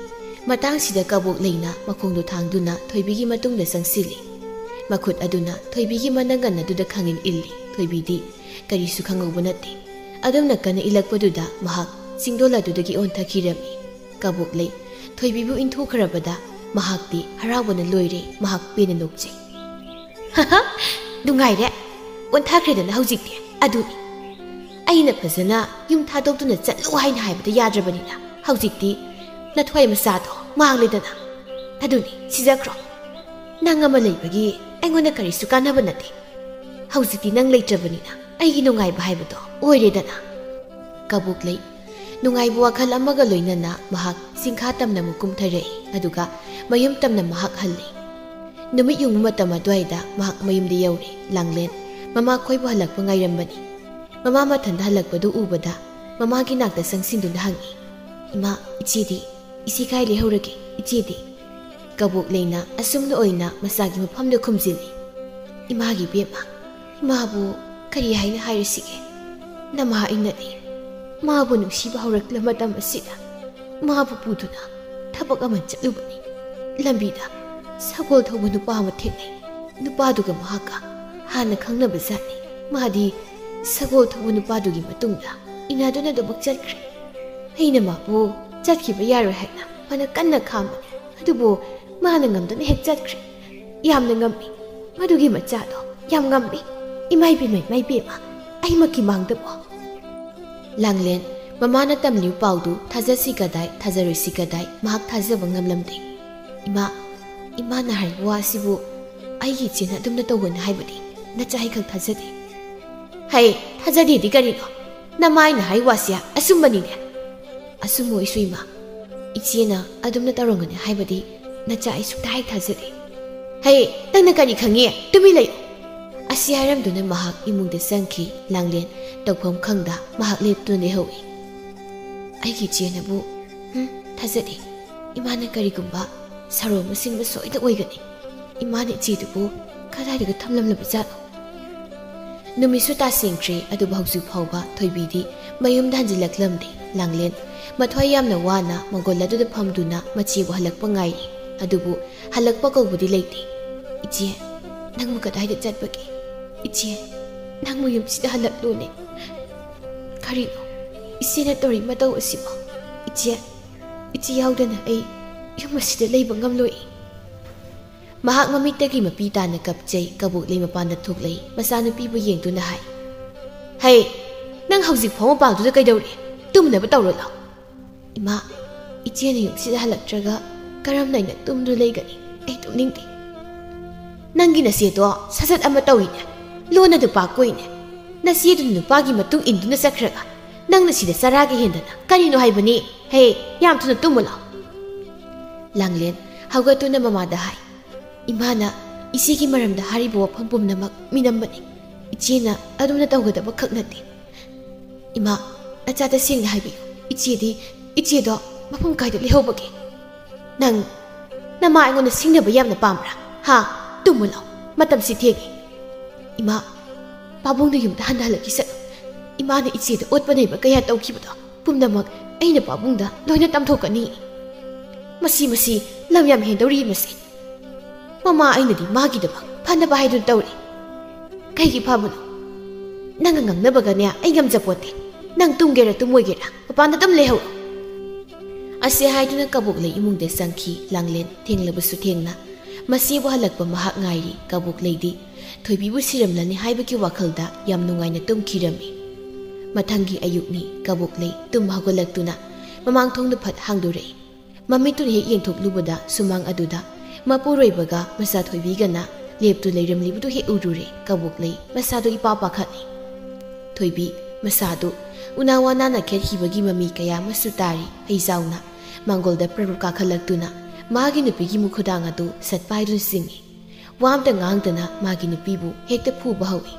ꯃꯇꯥꯡꯁꯤꯗ ꯀꯕꯣꯛꯂꯩꯅ ꯃꯈꯣꯡꯗꯨ ꯊꯥꯡꯗꯨꯅ ꯊꯣꯏꯕꯤꯒꯤ ꯃꯇꯨꯡꯗ ꯆꯪꯁꯤꯜꯂꯤ꯫ ꯃꯈꯨꯠ ꯑꯗꯨꯅ ꯊꯣꯏꯕꯤꯒꯤ ꯃꯅꯪꯒꯟ ꯑꯗꯨꯗ ꯈꯪꯏꯜ ꯏꯜꯂꯤ꯫ ꯊꯣꯏꯕꯤꯗꯤ ꯀꯔꯤꯁꯨ ꯈꯪꯍꯧꯕ ꯅꯠꯇꯦ꯫ ꯑꯗꯨꯝꯅ ꯀꯟꯅ ꯏꯜꯂꯛꯄꯗꯨꯗ ꯃꯍꯥꯛ ꯆꯤꯡꯗꯣꯜ ꯑꯗꯨꯗꯒꯤ ꯑꯣꯟꯊꯈꯤꯔꯝꯃꯤ꯫ ꯀꯕꯣꯛꯂꯩ ꯊꯣꯏꯕꯤꯕꯨ ꯏꯟꯊꯨꯈ꯭ꯔꯕꯗ ꯃꯍꯥꯛꯇꯤ ꯍꯔꯥꯎꯕꯅ ꯂꯣꯏꯔꯦ꯫ ꯃꯍꯥꯛ ꯄꯦꯟꯅ ꯅꯣꯛꯆꯩ꯫ "ꯅꯨꯡꯉꯥꯏꯔꯦ, ꯑꯣꯟꯊꯈ꯭ꯔꯦꯗꯅ ꯍꯧꯖꯤꯛꯇꯤ꯫ ꯑꯗꯨꯅꯤ, ꯑꯩꯅ ꯐꯖꯅ ꯌꯨꯝ ꯊꯥꯗꯣꯛꯇꯨꯅ ꯆꯠꯂꯨ ꯍꯥꯏꯅ ꯍꯥꯏꯕꯗ ꯌꯥꯗ꯭ꯔꯕꯅꯤꯅ ꯍꯧꯖꯤꯛꯇꯤ ꯅꯊ꯭ꯋꯥꯏ ꯃꯆꯥꯗꯣ ꯃꯥꯡꯂꯦꯗꯅ꯫ ꯑꯗꯨꯅꯤ, ꯁꯤꯖꯈ꯭ꯔꯣ꯫ ꯅꯪ ꯑꯃ ꯂꯩꯕꯒꯤ ꯑꯩꯉꯣꯟꯗ ꯀꯔꯤꯁꯨ ꯀꯥꯟꯅꯕ ꯅꯠꯇꯦ꯫ ꯍꯧꯖꯤꯛꯇꯤ ꯅꯪ ꯂꯩꯇ꯭ꯔꯕꯅꯤꯅ ꯑꯩꯒꯤ ꯅꯨꯡꯉꯥꯏꯕ ꯍꯥꯏꯕꯗꯣ ꯑꯣꯏꯔꯦꯗꯅ꯫" ꯀꯕꯣꯛꯂꯩ ꯅꯨꯡꯉꯥꯏꯕ ꯋꯥꯈꯜ ꯑꯃꯒ ꯂꯣꯏꯅꯅ ꯃꯍꯥꯛ ꯆꯤꯡꯈꯥ ꯇꯝꯅ ꯑꯃꯨꯛ ꯀꯨꯝꯊꯔꯛꯏ, ꯑꯗꯨꯒ ꯃꯌꯨꯝ ꯇꯝꯅ ꯃꯍꯥꯛ ꯍꯜꯂꯤ꯫ ꯅꯨꯃꯤꯠ ꯌꯨꯡꯕ ꯃꯇꯝ ꯑꯗꯨꯋꯥꯏꯗ ꯃꯍꯥꯛ ꯃꯌꯨꯝꯗ ꯌꯧꯔꯦ꯫ ꯂꯥꯡꯂꯦꯟ ꯃꯃꯥ ꯈꯣꯏꯕꯨ ꯍꯜꯂꯛꯄ ꯉꯥꯏꯔꯝꯕꯅꯤ꯫ ꯃꯃꯥ ꯃꯊꯟꯇ ꯍꯜꯂꯛꯄꯗꯨ ꯎꯕꯗ ꯃꯃꯥꯒꯤ ꯅꯥꯛꯇ ꯆꯪꯁꯤꯟꯗꯨꯅ ꯍꯪꯉꯤ, "ꯏꯃꯥ, ꯏꯆꯦꯗꯤ? ꯏꯆꯦ ꯀꯥꯏ ꯂꯩꯍꯧꯔꯒꯦ, ꯏꯆꯦꯗꯤ?" ꯀꯕꯣꯛꯂꯩꯅ ꯑꯁꯨꯝꯅ ꯑꯣꯏꯅ ꯃꯆꯥꯒꯤ ꯃꯐꯝꯗ ꯈꯨꯝꯖꯤꯜꯂꯤ꯫ "ꯏꯃꯥꯒꯤ ꯏꯕꯦꯝꯃ, ꯏꯃꯥꯕꯨ ꯀꯔꯤ ꯍꯥꯏꯅ ꯍꯥꯏꯔꯁꯤꯒꯦ? ꯅꯃꯥ ꯑꯩꯅꯗꯤ ꯃꯥꯕꯨ ꯅꯨꯡꯁꯤꯕ ꯍꯧꯔꯛꯂꯕ ꯃꯇꯝ ꯑꯁꯤꯗ ꯃꯥꯕꯨ ꯄꯨꯗꯨꯅ ꯊꯕꯛ ꯑꯃ ꯆꯠꯂꯨꯕꯅꯤ꯫ ꯂꯝꯕꯤꯗ ꯁꯒꯣꯜ ꯊꯧꯕ ꯅꯨꯄꯥ ꯑꯃ ꯊꯦꯡꯅꯩ꯫ ꯅꯨꯄꯥꯗꯨꯒ ꯃꯍꯥꯛꯀ ꯍꯥꯟꯅ ꯈꯪꯅꯕ ꯖꯥꯠꯅꯤ꯫ ꯃꯥꯗꯤ ꯁꯒꯣꯜ ꯊꯧꯕ ꯅꯨꯄꯥꯗꯨꯒꯤ ꯃꯇꯨꯡꯗ ꯏꯟꯅꯗꯨꯅ ꯑꯗꯨꯃꯛ ꯆꯠꯈ꯭ꯔꯦ꯫ ꯑꯩꯅ ꯃꯥꯕꯨ ꯆꯠꯈꯤꯕ ꯌꯥꯔꯣꯏ ꯍꯥꯏꯅ ꯐꯅ ꯀꯟꯅ ꯈꯥꯝꯕꯅꯤ, ꯑꯗꯨꯕꯨ ꯃꯥꯅ ꯉꯝꯗꯨꯅ ꯍꯦꯛ ꯆꯠꯈ꯭ꯔꯦ꯫ ꯌꯥꯝꯅ ꯉꯝꯃꯤ꯫ ꯃꯗꯨꯒꯤ ꯃꯆꯥꯗꯣ ꯌꯥꯝ ꯉꯝꯃꯤ꯫ ꯏꯃꯥ ꯏꯕꯦꯝꯃ, ꯏꯃꯥ ꯏꯕꯦꯝꯃ, ꯑꯩꯃꯛꯀꯤ ꯃꯥꯡꯗꯕꯣ?" ꯂꯥꯡꯂꯦꯟ ꯃꯃꯥꯅ ꯇꯝꯂꯤꯕ ꯄꯥꯎꯗꯨ ꯊꯥꯖꯁꯤ ꯀꯗꯥꯏ, ꯊꯥꯖꯔꯣꯏꯁꯤ ꯀꯗꯥꯏ, ꯃꯍꯥꯛ ꯊꯥꯖꯕ ꯉꯝꯂꯝꯗꯦ꯫ "ꯏꯃꯥ, ꯏꯃꯥꯅ ꯍꯥꯏꯔꯤꯕ ꯋꯥ ꯑꯁꯤꯕꯨ ꯑꯩꯒꯤ ꯏꯆꯦꯅ ꯑꯗꯨꯝꯅ ꯇꯧꯒꯅꯤ ꯍꯥꯏꯕꯗꯤ ꯅꯆꯥ ꯑꯩꯈꯛ ꯊꯥꯖꯗꯦ꯫" "ꯍꯩ, ꯊꯥꯖꯗꯦꯗꯤ ꯀꯔꯤꯅꯣ? ꯅꯃꯥꯏꯅ ꯍꯥꯏ ꯋꯥꯁꯦ ꯑꯆꯨꯝꯕꯅꯤꯅꯦ꯫" "ꯑꯆꯨꯝꯕ ꯑꯣꯏꯁꯨ ꯏꯃꯥ, ꯏꯆꯦꯅ ꯑꯗꯨꯝꯅ ꯇꯧꯔꯝꯒꯅꯤ ꯍꯥꯏꯕꯗꯤ ꯅꯆꯥ ꯑꯩ ꯁꯨꯛꯊꯥ ꯍꯦꯛ ꯊꯥꯖꯗꯦ꯫" "ꯍꯩ, ꯅꯪꯅ ꯀꯔꯤ ꯈꯪꯉꯤ? ꯇꯨꯃꯤꯟ ꯂꯩꯌꯨ!" ꯑꯁꯤ ꯍꯥꯏꯔꯝꯗꯨꯅ ꯃꯍꯥꯛ ꯏꯃꯨꯡꯗ ꯆꯪꯈꯤ꯫ ꯂꯥꯡꯂꯦꯟ ꯇꯧꯐꯝ ꯈꯪꯗ ꯃꯍꯥꯛ ꯂꯦꯞꯇꯨꯅ ꯂꯩꯍꯧꯏ꯫ "ꯑꯩꯒꯤ ꯏꯆꯦꯅꯕꯨ, ꯍꯨꯝ, ꯊꯥꯖꯗꯦ꯫ ꯏꯃꯥꯅ ꯀꯔꯤꯒꯨꯝꯕ ꯁꯥꯔꯣ ꯑꯃ ꯁꯤꯟꯕ ꯁꯣꯏꯗ ꯑꯣꯏꯒꯅꯤ꯫ ꯏꯃꯥꯅ ꯏꯆꯦꯗꯨꯕꯨ ꯀꯗꯥꯏꯗꯒ ꯊꯝꯂꯝꯂꯕ ꯖꯥꯠꯅꯣ?" ꯅꯨꯃꯤꯠꯁꯨ ꯇꯥꯁꯤꯟꯈ꯭ꯔꯦ, ꯑꯗꯨꯕꯨ ꯍꯧꯖꯤꯛ ꯐꯥꯎꯕ ꯊꯣꯏꯕꯤꯗꯤ ꯃꯌꯨꯝꯗ ꯍꯟꯖꯤꯜꯂꯛꯂꯝꯗꯦ꯫ ꯂꯥꯡꯂꯦꯟ ꯃꯊ꯭ꯋꯥꯏ ꯌꯥꯝꯅ ꯋꯥꯅ ꯃꯪꯒꯣꯜ ꯑꯗꯨꯗ ꯐꯝꯗꯨꯅ ꯃꯆꯦꯕꯨ ꯍꯜꯂꯛꯄ ꯉꯥꯏꯔꯤ, ꯑꯗꯨꯕꯨ ꯍꯜꯂꯛꯄ ꯀꯧꯕꯗꯤ ꯂꯩꯇꯦ꯫ "ꯏꯆꯦ, "ꯅꯪꯕꯨ ꯀꯗꯥꯏꯗ ꯆꯠꯄꯒꯦ? ꯏꯆꯦ, ꯅꯪꯕꯨ ꯌꯨꯝꯁꯤꯗ ꯍꯜꯂꯛꯂꯣꯅꯦ꯫ ꯀꯔꯤꯅꯣ ꯏꯆꯦꯅ ꯇꯧꯔꯤ ꯃꯇꯧ ꯑꯁꯤꯕꯣ? ꯏꯆꯦ, ꯏꯆꯦ ꯌꯥꯎꯗꯅ ꯑꯩ ꯌꯨꯝ ꯑꯁꯤꯗ ꯂꯩꯕ ꯉꯝꯂꯣꯏ꯫" ꯃꯍꯥꯛ ꯃꯃꯤꯠꯇꯒꯤ ꯃꯄꯤ ꯇꯥꯅ ꯀꯞꯆꯩ꯫ ꯀꯕꯣꯛꯂꯩ ꯃꯄꯥꯟꯗ ꯊꯣꯛꯂꯛꯏ꯫ ꯃꯆꯥꯅꯨꯄꯤꯕꯨ ꯌꯦꯡꯗꯨꯅ ꯍꯥꯏ, "ꯍꯩ, ꯅꯪ ꯍꯧꯖꯤꯛ ꯐꯥꯎ ꯃꯄꯥꯟꯗꯨꯗ ꯀꯩꯗꯧꯔꯤ? ꯇꯨꯝꯅꯕ ꯇꯧꯔꯣ ꯂꯥꯎ꯫" "ꯏꯃꯥ, ꯏꯆꯦꯅ ꯌꯨꯝꯁꯤꯗ ꯍꯜꯂꯛꯇ꯭ꯔꯒ ꯀꯔꯝꯅ ꯑꯩꯅ ꯇꯨꯝꯗꯨꯅ ꯂꯩꯒꯅꯤ? ꯑꯩ ꯇꯨꯝꯅꯤꯡꯗꯦ꯫" "ꯅꯪꯒꯤ ꯅꯆꯦꯗꯣ ꯁꯖꯠ ꯑꯃ ꯇꯧꯏꯅꯦ, ꯂꯣꯟꯅ ꯅꯨꯄꯥ ꯀꯣꯏꯅꯦ꯫ ꯅꯆꯦꯗꯨꯅ ꯅꯨꯄꯥꯒꯤ ꯃꯇꯨꯡ ꯏꯟꯗꯨꯅ ꯆꯠꯈ꯭ꯔꯒ ꯅꯪꯅ ꯁꯤꯗ ꯆꯔꯥꯒ ꯍꯦꯟꯗꯅ ꯀꯔꯤꯅꯣ ꯍꯥꯏꯕꯅꯤ? ꯍꯦ, ꯌꯥꯝ ꯊꯨꯅ ꯇꯨꯝꯃꯨ ꯂꯥꯎ꯫" ꯂꯥꯡꯂꯦꯟ ꯍꯧꯒꯠꯇꯨꯅ ꯃꯃꯥꯗ ꯍꯥꯏ, "ꯏꯃꯥꯅ ꯏꯆꯦꯒꯤ ꯃꯔꯝꯗ ꯍꯥꯏꯔꯤꯕ ꯋꯥꯐꯝ ꯄꯨꯝꯅꯃꯛ ꯃꯤꯅꯝꯕꯅꯤ꯫ ꯏꯆꯦꯅ ꯑꯗꯨꯝꯅ ꯇꯧꯒꯗꯕ ꯈꯛ ꯅꯠꯇꯦ꯫ ꯏꯃꯥ, ꯑꯆꯥ, ꯇꯁꯦꯡꯅ ꯍꯥꯏꯕꯤꯌꯨ, ꯏꯆꯦꯗꯤ, ꯏꯆꯦꯗꯣ ꯃꯐꯝ ꯀꯥꯏꯗ ꯂꯩꯍꯧꯕꯒꯦ? ꯅꯪ, ꯅꯃꯥ ꯑꯩꯉꯣꯟꯗ ꯁꯤꯡꯅꯕ ꯌꯥꯝꯅ ꯄꯥꯝꯕ꯭ꯔꯥ? ꯍꯥ? ꯇꯨꯝꯃꯨ ꯂꯥꯎ, ꯃꯇꯝꯁꯤ ꯊꯦꯡꯉꯦ꯫" "ꯏꯃꯥ, ꯄꯥꯕꯨꯡꯗꯨ ꯌꯨꯝꯗ ꯍꯟꯊꯍꯜꯂꯛꯈꯤ ꯆꯠꯂꯨ꯫ ꯏꯃꯥꯅ ꯏꯆꯦꯗ ꯑꯣꯠꯄ ꯅꯩꯕ ꯀꯌꯥ ꯇꯧꯈꯤꯕꯗꯣ ꯄꯨꯝꯅꯃꯛ ꯑꯩꯅ ꯄꯥꯕꯨꯡꯗ ꯂꯣꯏꯅ ꯇꯝꯊꯣꯛꯀꯅꯤ꯫ ꯃꯁꯤ, ꯃꯁꯤ ꯂꯝ ꯌꯥꯝ ꯍꯦꯟꯗꯧꯔꯤ ꯃꯁꯤ꯫ ꯃꯃꯥ ꯑꯩꯅꯗꯤ ꯃꯥꯒꯤꯗꯃꯛ ꯐꯅꯕ ꯍꯥꯏꯗꯨꯅ ꯇꯧꯔꯤ꯫ ꯀꯩꯒꯤ ꯐꯕꯅꯣ? ꯅꯪꯒ ꯉꯥꯡꯅꯕꯒꯅꯦ ꯑꯩ ꯉꯝꯖꯄꯣꯠꯇꯦ꯫ ꯅꯪ ꯇꯨꯝꯒꯦꯔꯥ ꯇꯨꯝꯃꯣꯏꯒꯦꯔꯥ ꯃꯄꯥꯟꯗ ꯑꯗꯨꯝ ꯂꯩꯍꯧꯔꯣ꯫" ꯑꯁꯤ ꯍꯥꯏꯗꯨꯅ ꯀꯕꯣꯛꯂꯩ ꯏꯃꯨꯡꯗ ꯆꯪꯈꯤ꯫ ꯂꯥꯡꯂꯦꯟ ꯊꯦꯡꯂꯕꯁꯨ ꯊꯦꯡꯅ ꯃꯆꯦꯕꯨ ꯍꯜꯂꯛꯄ ꯃꯍꯥꯛ ꯉꯥꯏꯔꯤ꯫ ꯀꯕꯣꯛꯂꯩꯗꯤ ꯊꯣꯏꯕꯤꯕꯨ ꯁꯤꯔꯝꯂꯅꯤ ꯍꯥꯏꯕꯒꯤ ꯋꯥꯈꯜꯗ ꯌꯥꯝ ꯅꯨꯡꯉꯥꯏꯅ ꯇꯨꯝꯈꯤꯔꯝꯃꯤ꯫ ꯃꯊꯪꯒꯤ ꯑꯌꯨꯛꯅꯤ꯫ ꯀꯕꯣꯛꯂꯩ ꯇꯨꯝ ꯍꯧꯒꯠꯂꯛꯇꯨꯅ ꯃꯃꯥꯡ ꯊꯣꯡꯗꯨ ꯐꯠ ꯍꯥꯡꯗꯣꯔꯛꯏ꯫ ꯃꯃꯤꯠꯇꯨꯅ ꯍꯦꯛ ꯌꯦꯡꯊꯣꯛꯂꯨꯕꯗ ꯁꯨꯃꯥꯡ ꯑꯗꯨꯗ ꯃꯄꯨꯔꯣꯏꯕꯒ ꯃꯆꯥ ꯊꯣꯏꯕꯤꯒꯅ ꯂꯦꯞꯇꯨ ꯂꯩꯔꯝꯂꯤꯕꯗꯨ ꯍꯦꯛ ꯎꯔꯨꯔꯦ꯫ ꯀꯕꯣꯛꯂꯩ ꯃꯁꯥꯗꯨ ꯏꯄꯥ ꯄꯥꯈꯠꯂꯤ꯫ ꯊꯣꯏꯕꯤ ꯃꯁꯥꯗꯨ ꯎꯅꯥ ꯋꯥꯅꯥꯅ ꯈꯦꯠꯈꯤꯕꯒꯤ ꯃꯃꯤ ꯀꯌꯥ ꯑꯃꯁꯨ ꯇꯥꯔꯤ꯫ ꯐꯩꯖꯥꯎꯅ ꯃꯥꯡꯒꯣꯜꯗ ꯄ꯭ꯔꯞ ꯄ꯭ꯔꯞ ꯀꯥꯈꯠꯂꯛꯇꯨꯅ ꯃꯥꯒꯤ ꯅꯨꯄꯤꯒꯤ ꯃꯈꯨꯗꯥꯡ ꯑꯗꯨ ꯁꯠ ꯄꯥꯏꯗꯨꯅ ꯆꯤꯡꯏ꯫ ꯋꯥ ꯑꯝꯇ ꯉꯥꯡꯗꯅ ꯃꯥꯒꯤ ꯅꯨꯄꯤꯕꯨ ꯍꯦꯛꯇ ꯐꯨꯕ ꯍꯧꯏ꯫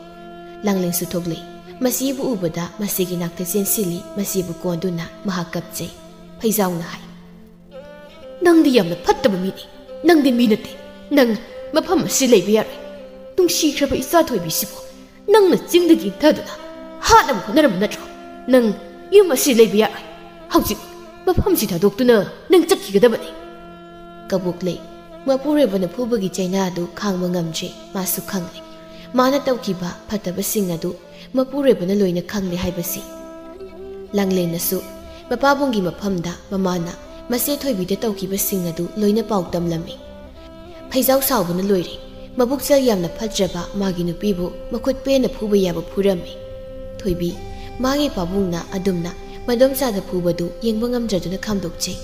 ꯂꯥꯡꯂꯦꯟꯁꯨ ꯊꯣꯛꯂꯛꯏ꯫ ꯃꯆꯦꯕꯨ ꯎꯕꯗ ꯃꯆꯦꯒꯤ ꯅꯥꯛꯇ ꯆꯦꯟꯁꯤꯜꯂꯤ꯫ ꯃꯆꯦꯕꯨ ꯀꯣꯟꯗꯨꯅ ꯃꯍꯥꯛ ꯀꯞꯆꯩ꯫ ꯐꯩꯖꯥꯎꯅ ꯍꯥꯏ, "ꯅꯪꯗꯤ ꯌꯥꯝꯅ ꯐꯠꯇꯕ ꯃꯤꯅꯤ꯫ ꯅꯪꯗꯤ ꯃꯤ ꯅꯠꯇꯦ꯫ ꯅꯪ ꯃꯐꯝ ꯑꯁꯤ ꯂꯩꯕ ꯌꯥꯔꯣꯏ꯫ ꯅꯨꯡꯁꯤꯈ꯭ꯔꯕ ꯏꯆꯥ ꯊꯣꯏꯕꯤꯁꯤꯕꯨ ꯅꯪꯅ ꯆꯤꯡꯗꯒꯤ ꯏꯟꯊꯗꯨꯅ ꯍꯥꯠꯅꯕ ꯍꯣꯠꯅꯔꯝꯕ ꯅꯠꯇ꯭ꯔꯣ? ꯅꯪ ꯌꯨꯝ ꯑꯁꯤ ꯂꯩꯕ ꯌꯥꯔꯣꯏ꯫ ꯍꯧꯖꯤꯛ ꯃꯐꯝꯁꯤ ꯊꯥꯗꯣꯛꯇꯨꯅ ꯅꯪ ꯆꯠꯈꯤꯒꯗꯕꯅꯤ꯫" ꯀꯕꯣꯛꯂꯩ ꯃꯄꯨꯔꯣꯏꯕꯅ ꯐꯨꯕꯒꯤ ꯆꯩꯅꯥ ꯑꯗꯨ ꯈꯥꯡꯕ ꯉꯝꯗ꯭ꯔꯦ꯫ ꯃꯥꯁꯨ ꯈꯪꯂꯦ, ꯃꯥꯅ ꯇꯧꯈꯤꯕ ꯐꯠꯇꯕꯁꯤꯡ ꯑꯗꯨ ꯃꯄꯨꯔꯣꯏꯕꯅ ꯂꯣꯏꯅ ꯈꯪꯂꯦ ꯍꯥꯏꯕꯁꯤ꯫ ꯂꯥꯡꯂꯦꯟꯅꯁꯨ ꯃꯄꯥꯕꯨꯡꯒꯤ ꯃꯐꯝꯗ ꯃꯃꯥꯅ ꯃꯆꯦ ꯊꯣꯏꯕꯤꯗ ꯇꯧꯈꯤꯕꯁꯤꯡ ꯑꯗꯨ ꯂꯣꯏꯅ ꯄꯥꯎ ꯇꯝꯂꯝꯃꯤ꯫ ꯐꯩꯖꯥꯎ ꯁꯥꯎꯕꯅ ꯂꯣꯏꯔꯦ꯫ ꯃꯕꯨꯛꯆꯦꯜ ꯌꯥꯝꯅ ꯐꯠꯇ꯭ꯔꯕ ꯃꯥꯒꯤ ꯅꯨꯄꯤꯕꯨ ꯃꯈꯨꯠ ꯄꯦꯟꯅ ꯐꯨꯕ ꯌꯥꯕ ꯐꯨꯔꯝꯃꯤ꯫ ꯊꯣꯏꯕꯤ, ꯃꯥꯒꯤ ꯄꯥꯕꯨꯡꯅ ꯑꯗꯨꯝꯅ ꯃꯗꯣꯝꯆꯥꯗ ꯐꯨꯕꯗꯨ ꯌꯦꯡꯕ ꯉꯝꯗ꯭ꯔꯗꯨꯅ ꯈꯥꯝꯗꯣꯛꯆꯩ꯫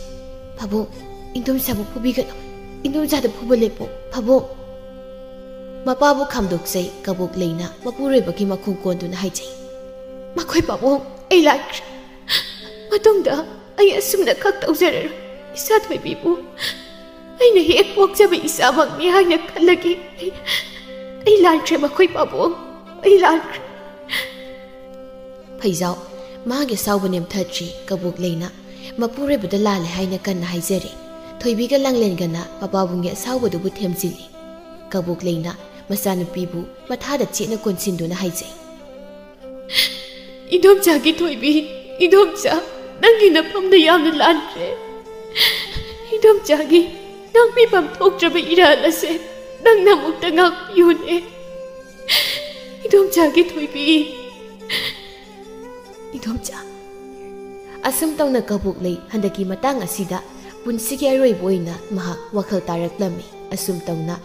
"ꯄꯥꯕꯨꯡ, ꯏꯟꯗꯣꯝꯆꯥꯕꯨ ꯐꯨꯕꯤꯒꯅꯨ, ꯏꯟꯗꯣꯝꯆꯥꯗ ꯐꯨꯕ ꯂꯦꯞꯄꯣ, ꯄꯥꯕꯨꯡ!" ꯃꯄꯥꯕꯨ ꯈꯥꯝꯗꯣꯛꯆꯩ꯫ ꯀꯕꯣꯛ ꯂꯩꯅ ꯃꯄꯨꯔꯣꯏꯕꯒꯤ ꯃꯈꯣꯡ ꯀꯣꯟꯗꯨꯅ ꯍꯥꯏꯖꯩ, "ꯃꯈꯣꯏ ꯄꯥꯕꯨꯡ, ꯑꯩ ꯂꯥꯟꯈ꯭ꯔꯦ꯫ ꯃꯇꯨꯡꯗ ꯑꯩ ꯑꯁꯨꯝꯅ ꯈꯛ ꯇꯧꯖꯔꯔꯣꯏ꯫ ꯏꯆꯥ ꯊꯣꯏꯕꯤꯕꯨ ꯑꯩꯅ ꯍꯦꯛ ꯄꯣꯛꯆꯕ ꯏꯆꯥꯃꯛꯅꯤ ꯍꯥꯏꯅ ꯈꯜꯂꯒꯦ꯫ ꯑꯩ, ꯑꯩ ꯂꯥꯟꯈ꯭ꯔꯦ ꯃꯈꯣꯏ ꯄꯥꯕꯨꯡ, ꯑꯩ ꯂꯥꯟꯈ꯭ꯔꯦ꯫" ꯐꯩꯖꯥꯎ, ꯃꯥꯒꯤ ꯑꯁꯥꯎꯕ ꯅꯦꯝꯊꯗ꯭ꯔꯤ꯫ ꯀꯕꯣꯛ ꯂꯩꯅ ꯃꯄꯨꯔꯣꯏꯕꯗ ꯂꯥꯜꯂꯦ ꯍꯥꯏꯅ ꯀꯟꯅ ꯍꯥꯏꯖꯔꯦ꯫ ꯊꯣꯏꯕꯤꯒ ꯂꯥꯡꯂꯦꯟꯒꯅ ꯃꯄꯥꯕꯨꯡꯒꯤ ꯑꯁꯥꯎꯕꯗꯨꯕꯨ ꯊꯦꯝꯖꯤꯜꯂꯤ꯫ ꯀꯕꯣꯛ ꯂꯩꯅ ꯃꯆꯥꯅꯨꯄꯤꯕꯨ ꯃꯊꯥꯗ ꯆꯦꯠꯅ ꯀꯣꯟꯁꯤꯟꯗꯨꯅ ꯍꯥꯏꯖꯩ, "ꯏꯗꯣꯝꯆꯥꯒꯤ ꯊꯣꯏꯕꯤ, ꯏꯗꯣꯝꯆꯥ, ꯅꯪꯒꯤ ꯅꯐꯝꯗ ꯌꯥꯝꯅ ꯂꯥꯟꯈ꯭ꯔꯦ꯫ ꯏꯗꯣꯝꯆꯥꯒꯤ ꯉꯥꯛꯄꯤꯐꯝ ꯊꯣꯛꯇ꯭ꯔꯕ ꯏꯔꯥꯜ ꯑꯁꯦ ꯅꯪꯅ ꯑꯃꯨꯛꯇ ꯉꯥꯛꯄꯤꯌꯨꯅꯦ꯫ ꯏꯗꯣꯝꯆꯥꯒꯤ ꯊꯣꯏꯕꯤ, ꯏꯗꯣꯝꯆꯥ꯫" ꯑꯁꯨꯝ ꯇꯧꯅ ꯀꯕꯣꯛ ꯂꯩ ꯍꯟꯗꯛꯀꯤ ꯃꯇꯥꯡ ꯑꯁꯤꯗ ꯄꯨꯟꯁꯤꯒꯤ ꯑꯔꯣꯏꯕ ꯑꯣꯏꯅ ꯃꯍꯥꯛ ꯋꯥꯈꯜ ꯇꯥꯔꯛꯂꯝꯃꯤ꯫ ꯑꯁꯨꯝ ꯇꯧꯅ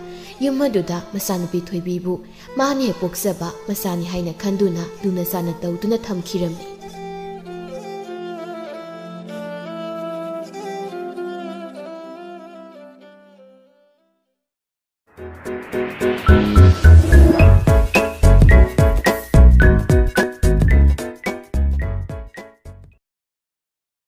ꯌꯨꯝ ꯑꯗꯨꯗ ꯃꯆꯥꯅꯨꯄꯤ ꯊꯣꯏꯕꯤꯕꯨ ꯃꯥꯅ ꯍꯦꯛ ꯄꯣꯛꯆꯕ ꯃꯆꯥꯅꯤ ꯍꯥꯏꯅ ꯈꯟꯗꯨꯅ ꯂꯨꯅ ꯆꯥꯟꯅ ꯇꯧꯗꯨꯅ ꯊꯝꯈꯤꯔꯝꯃꯤ꯫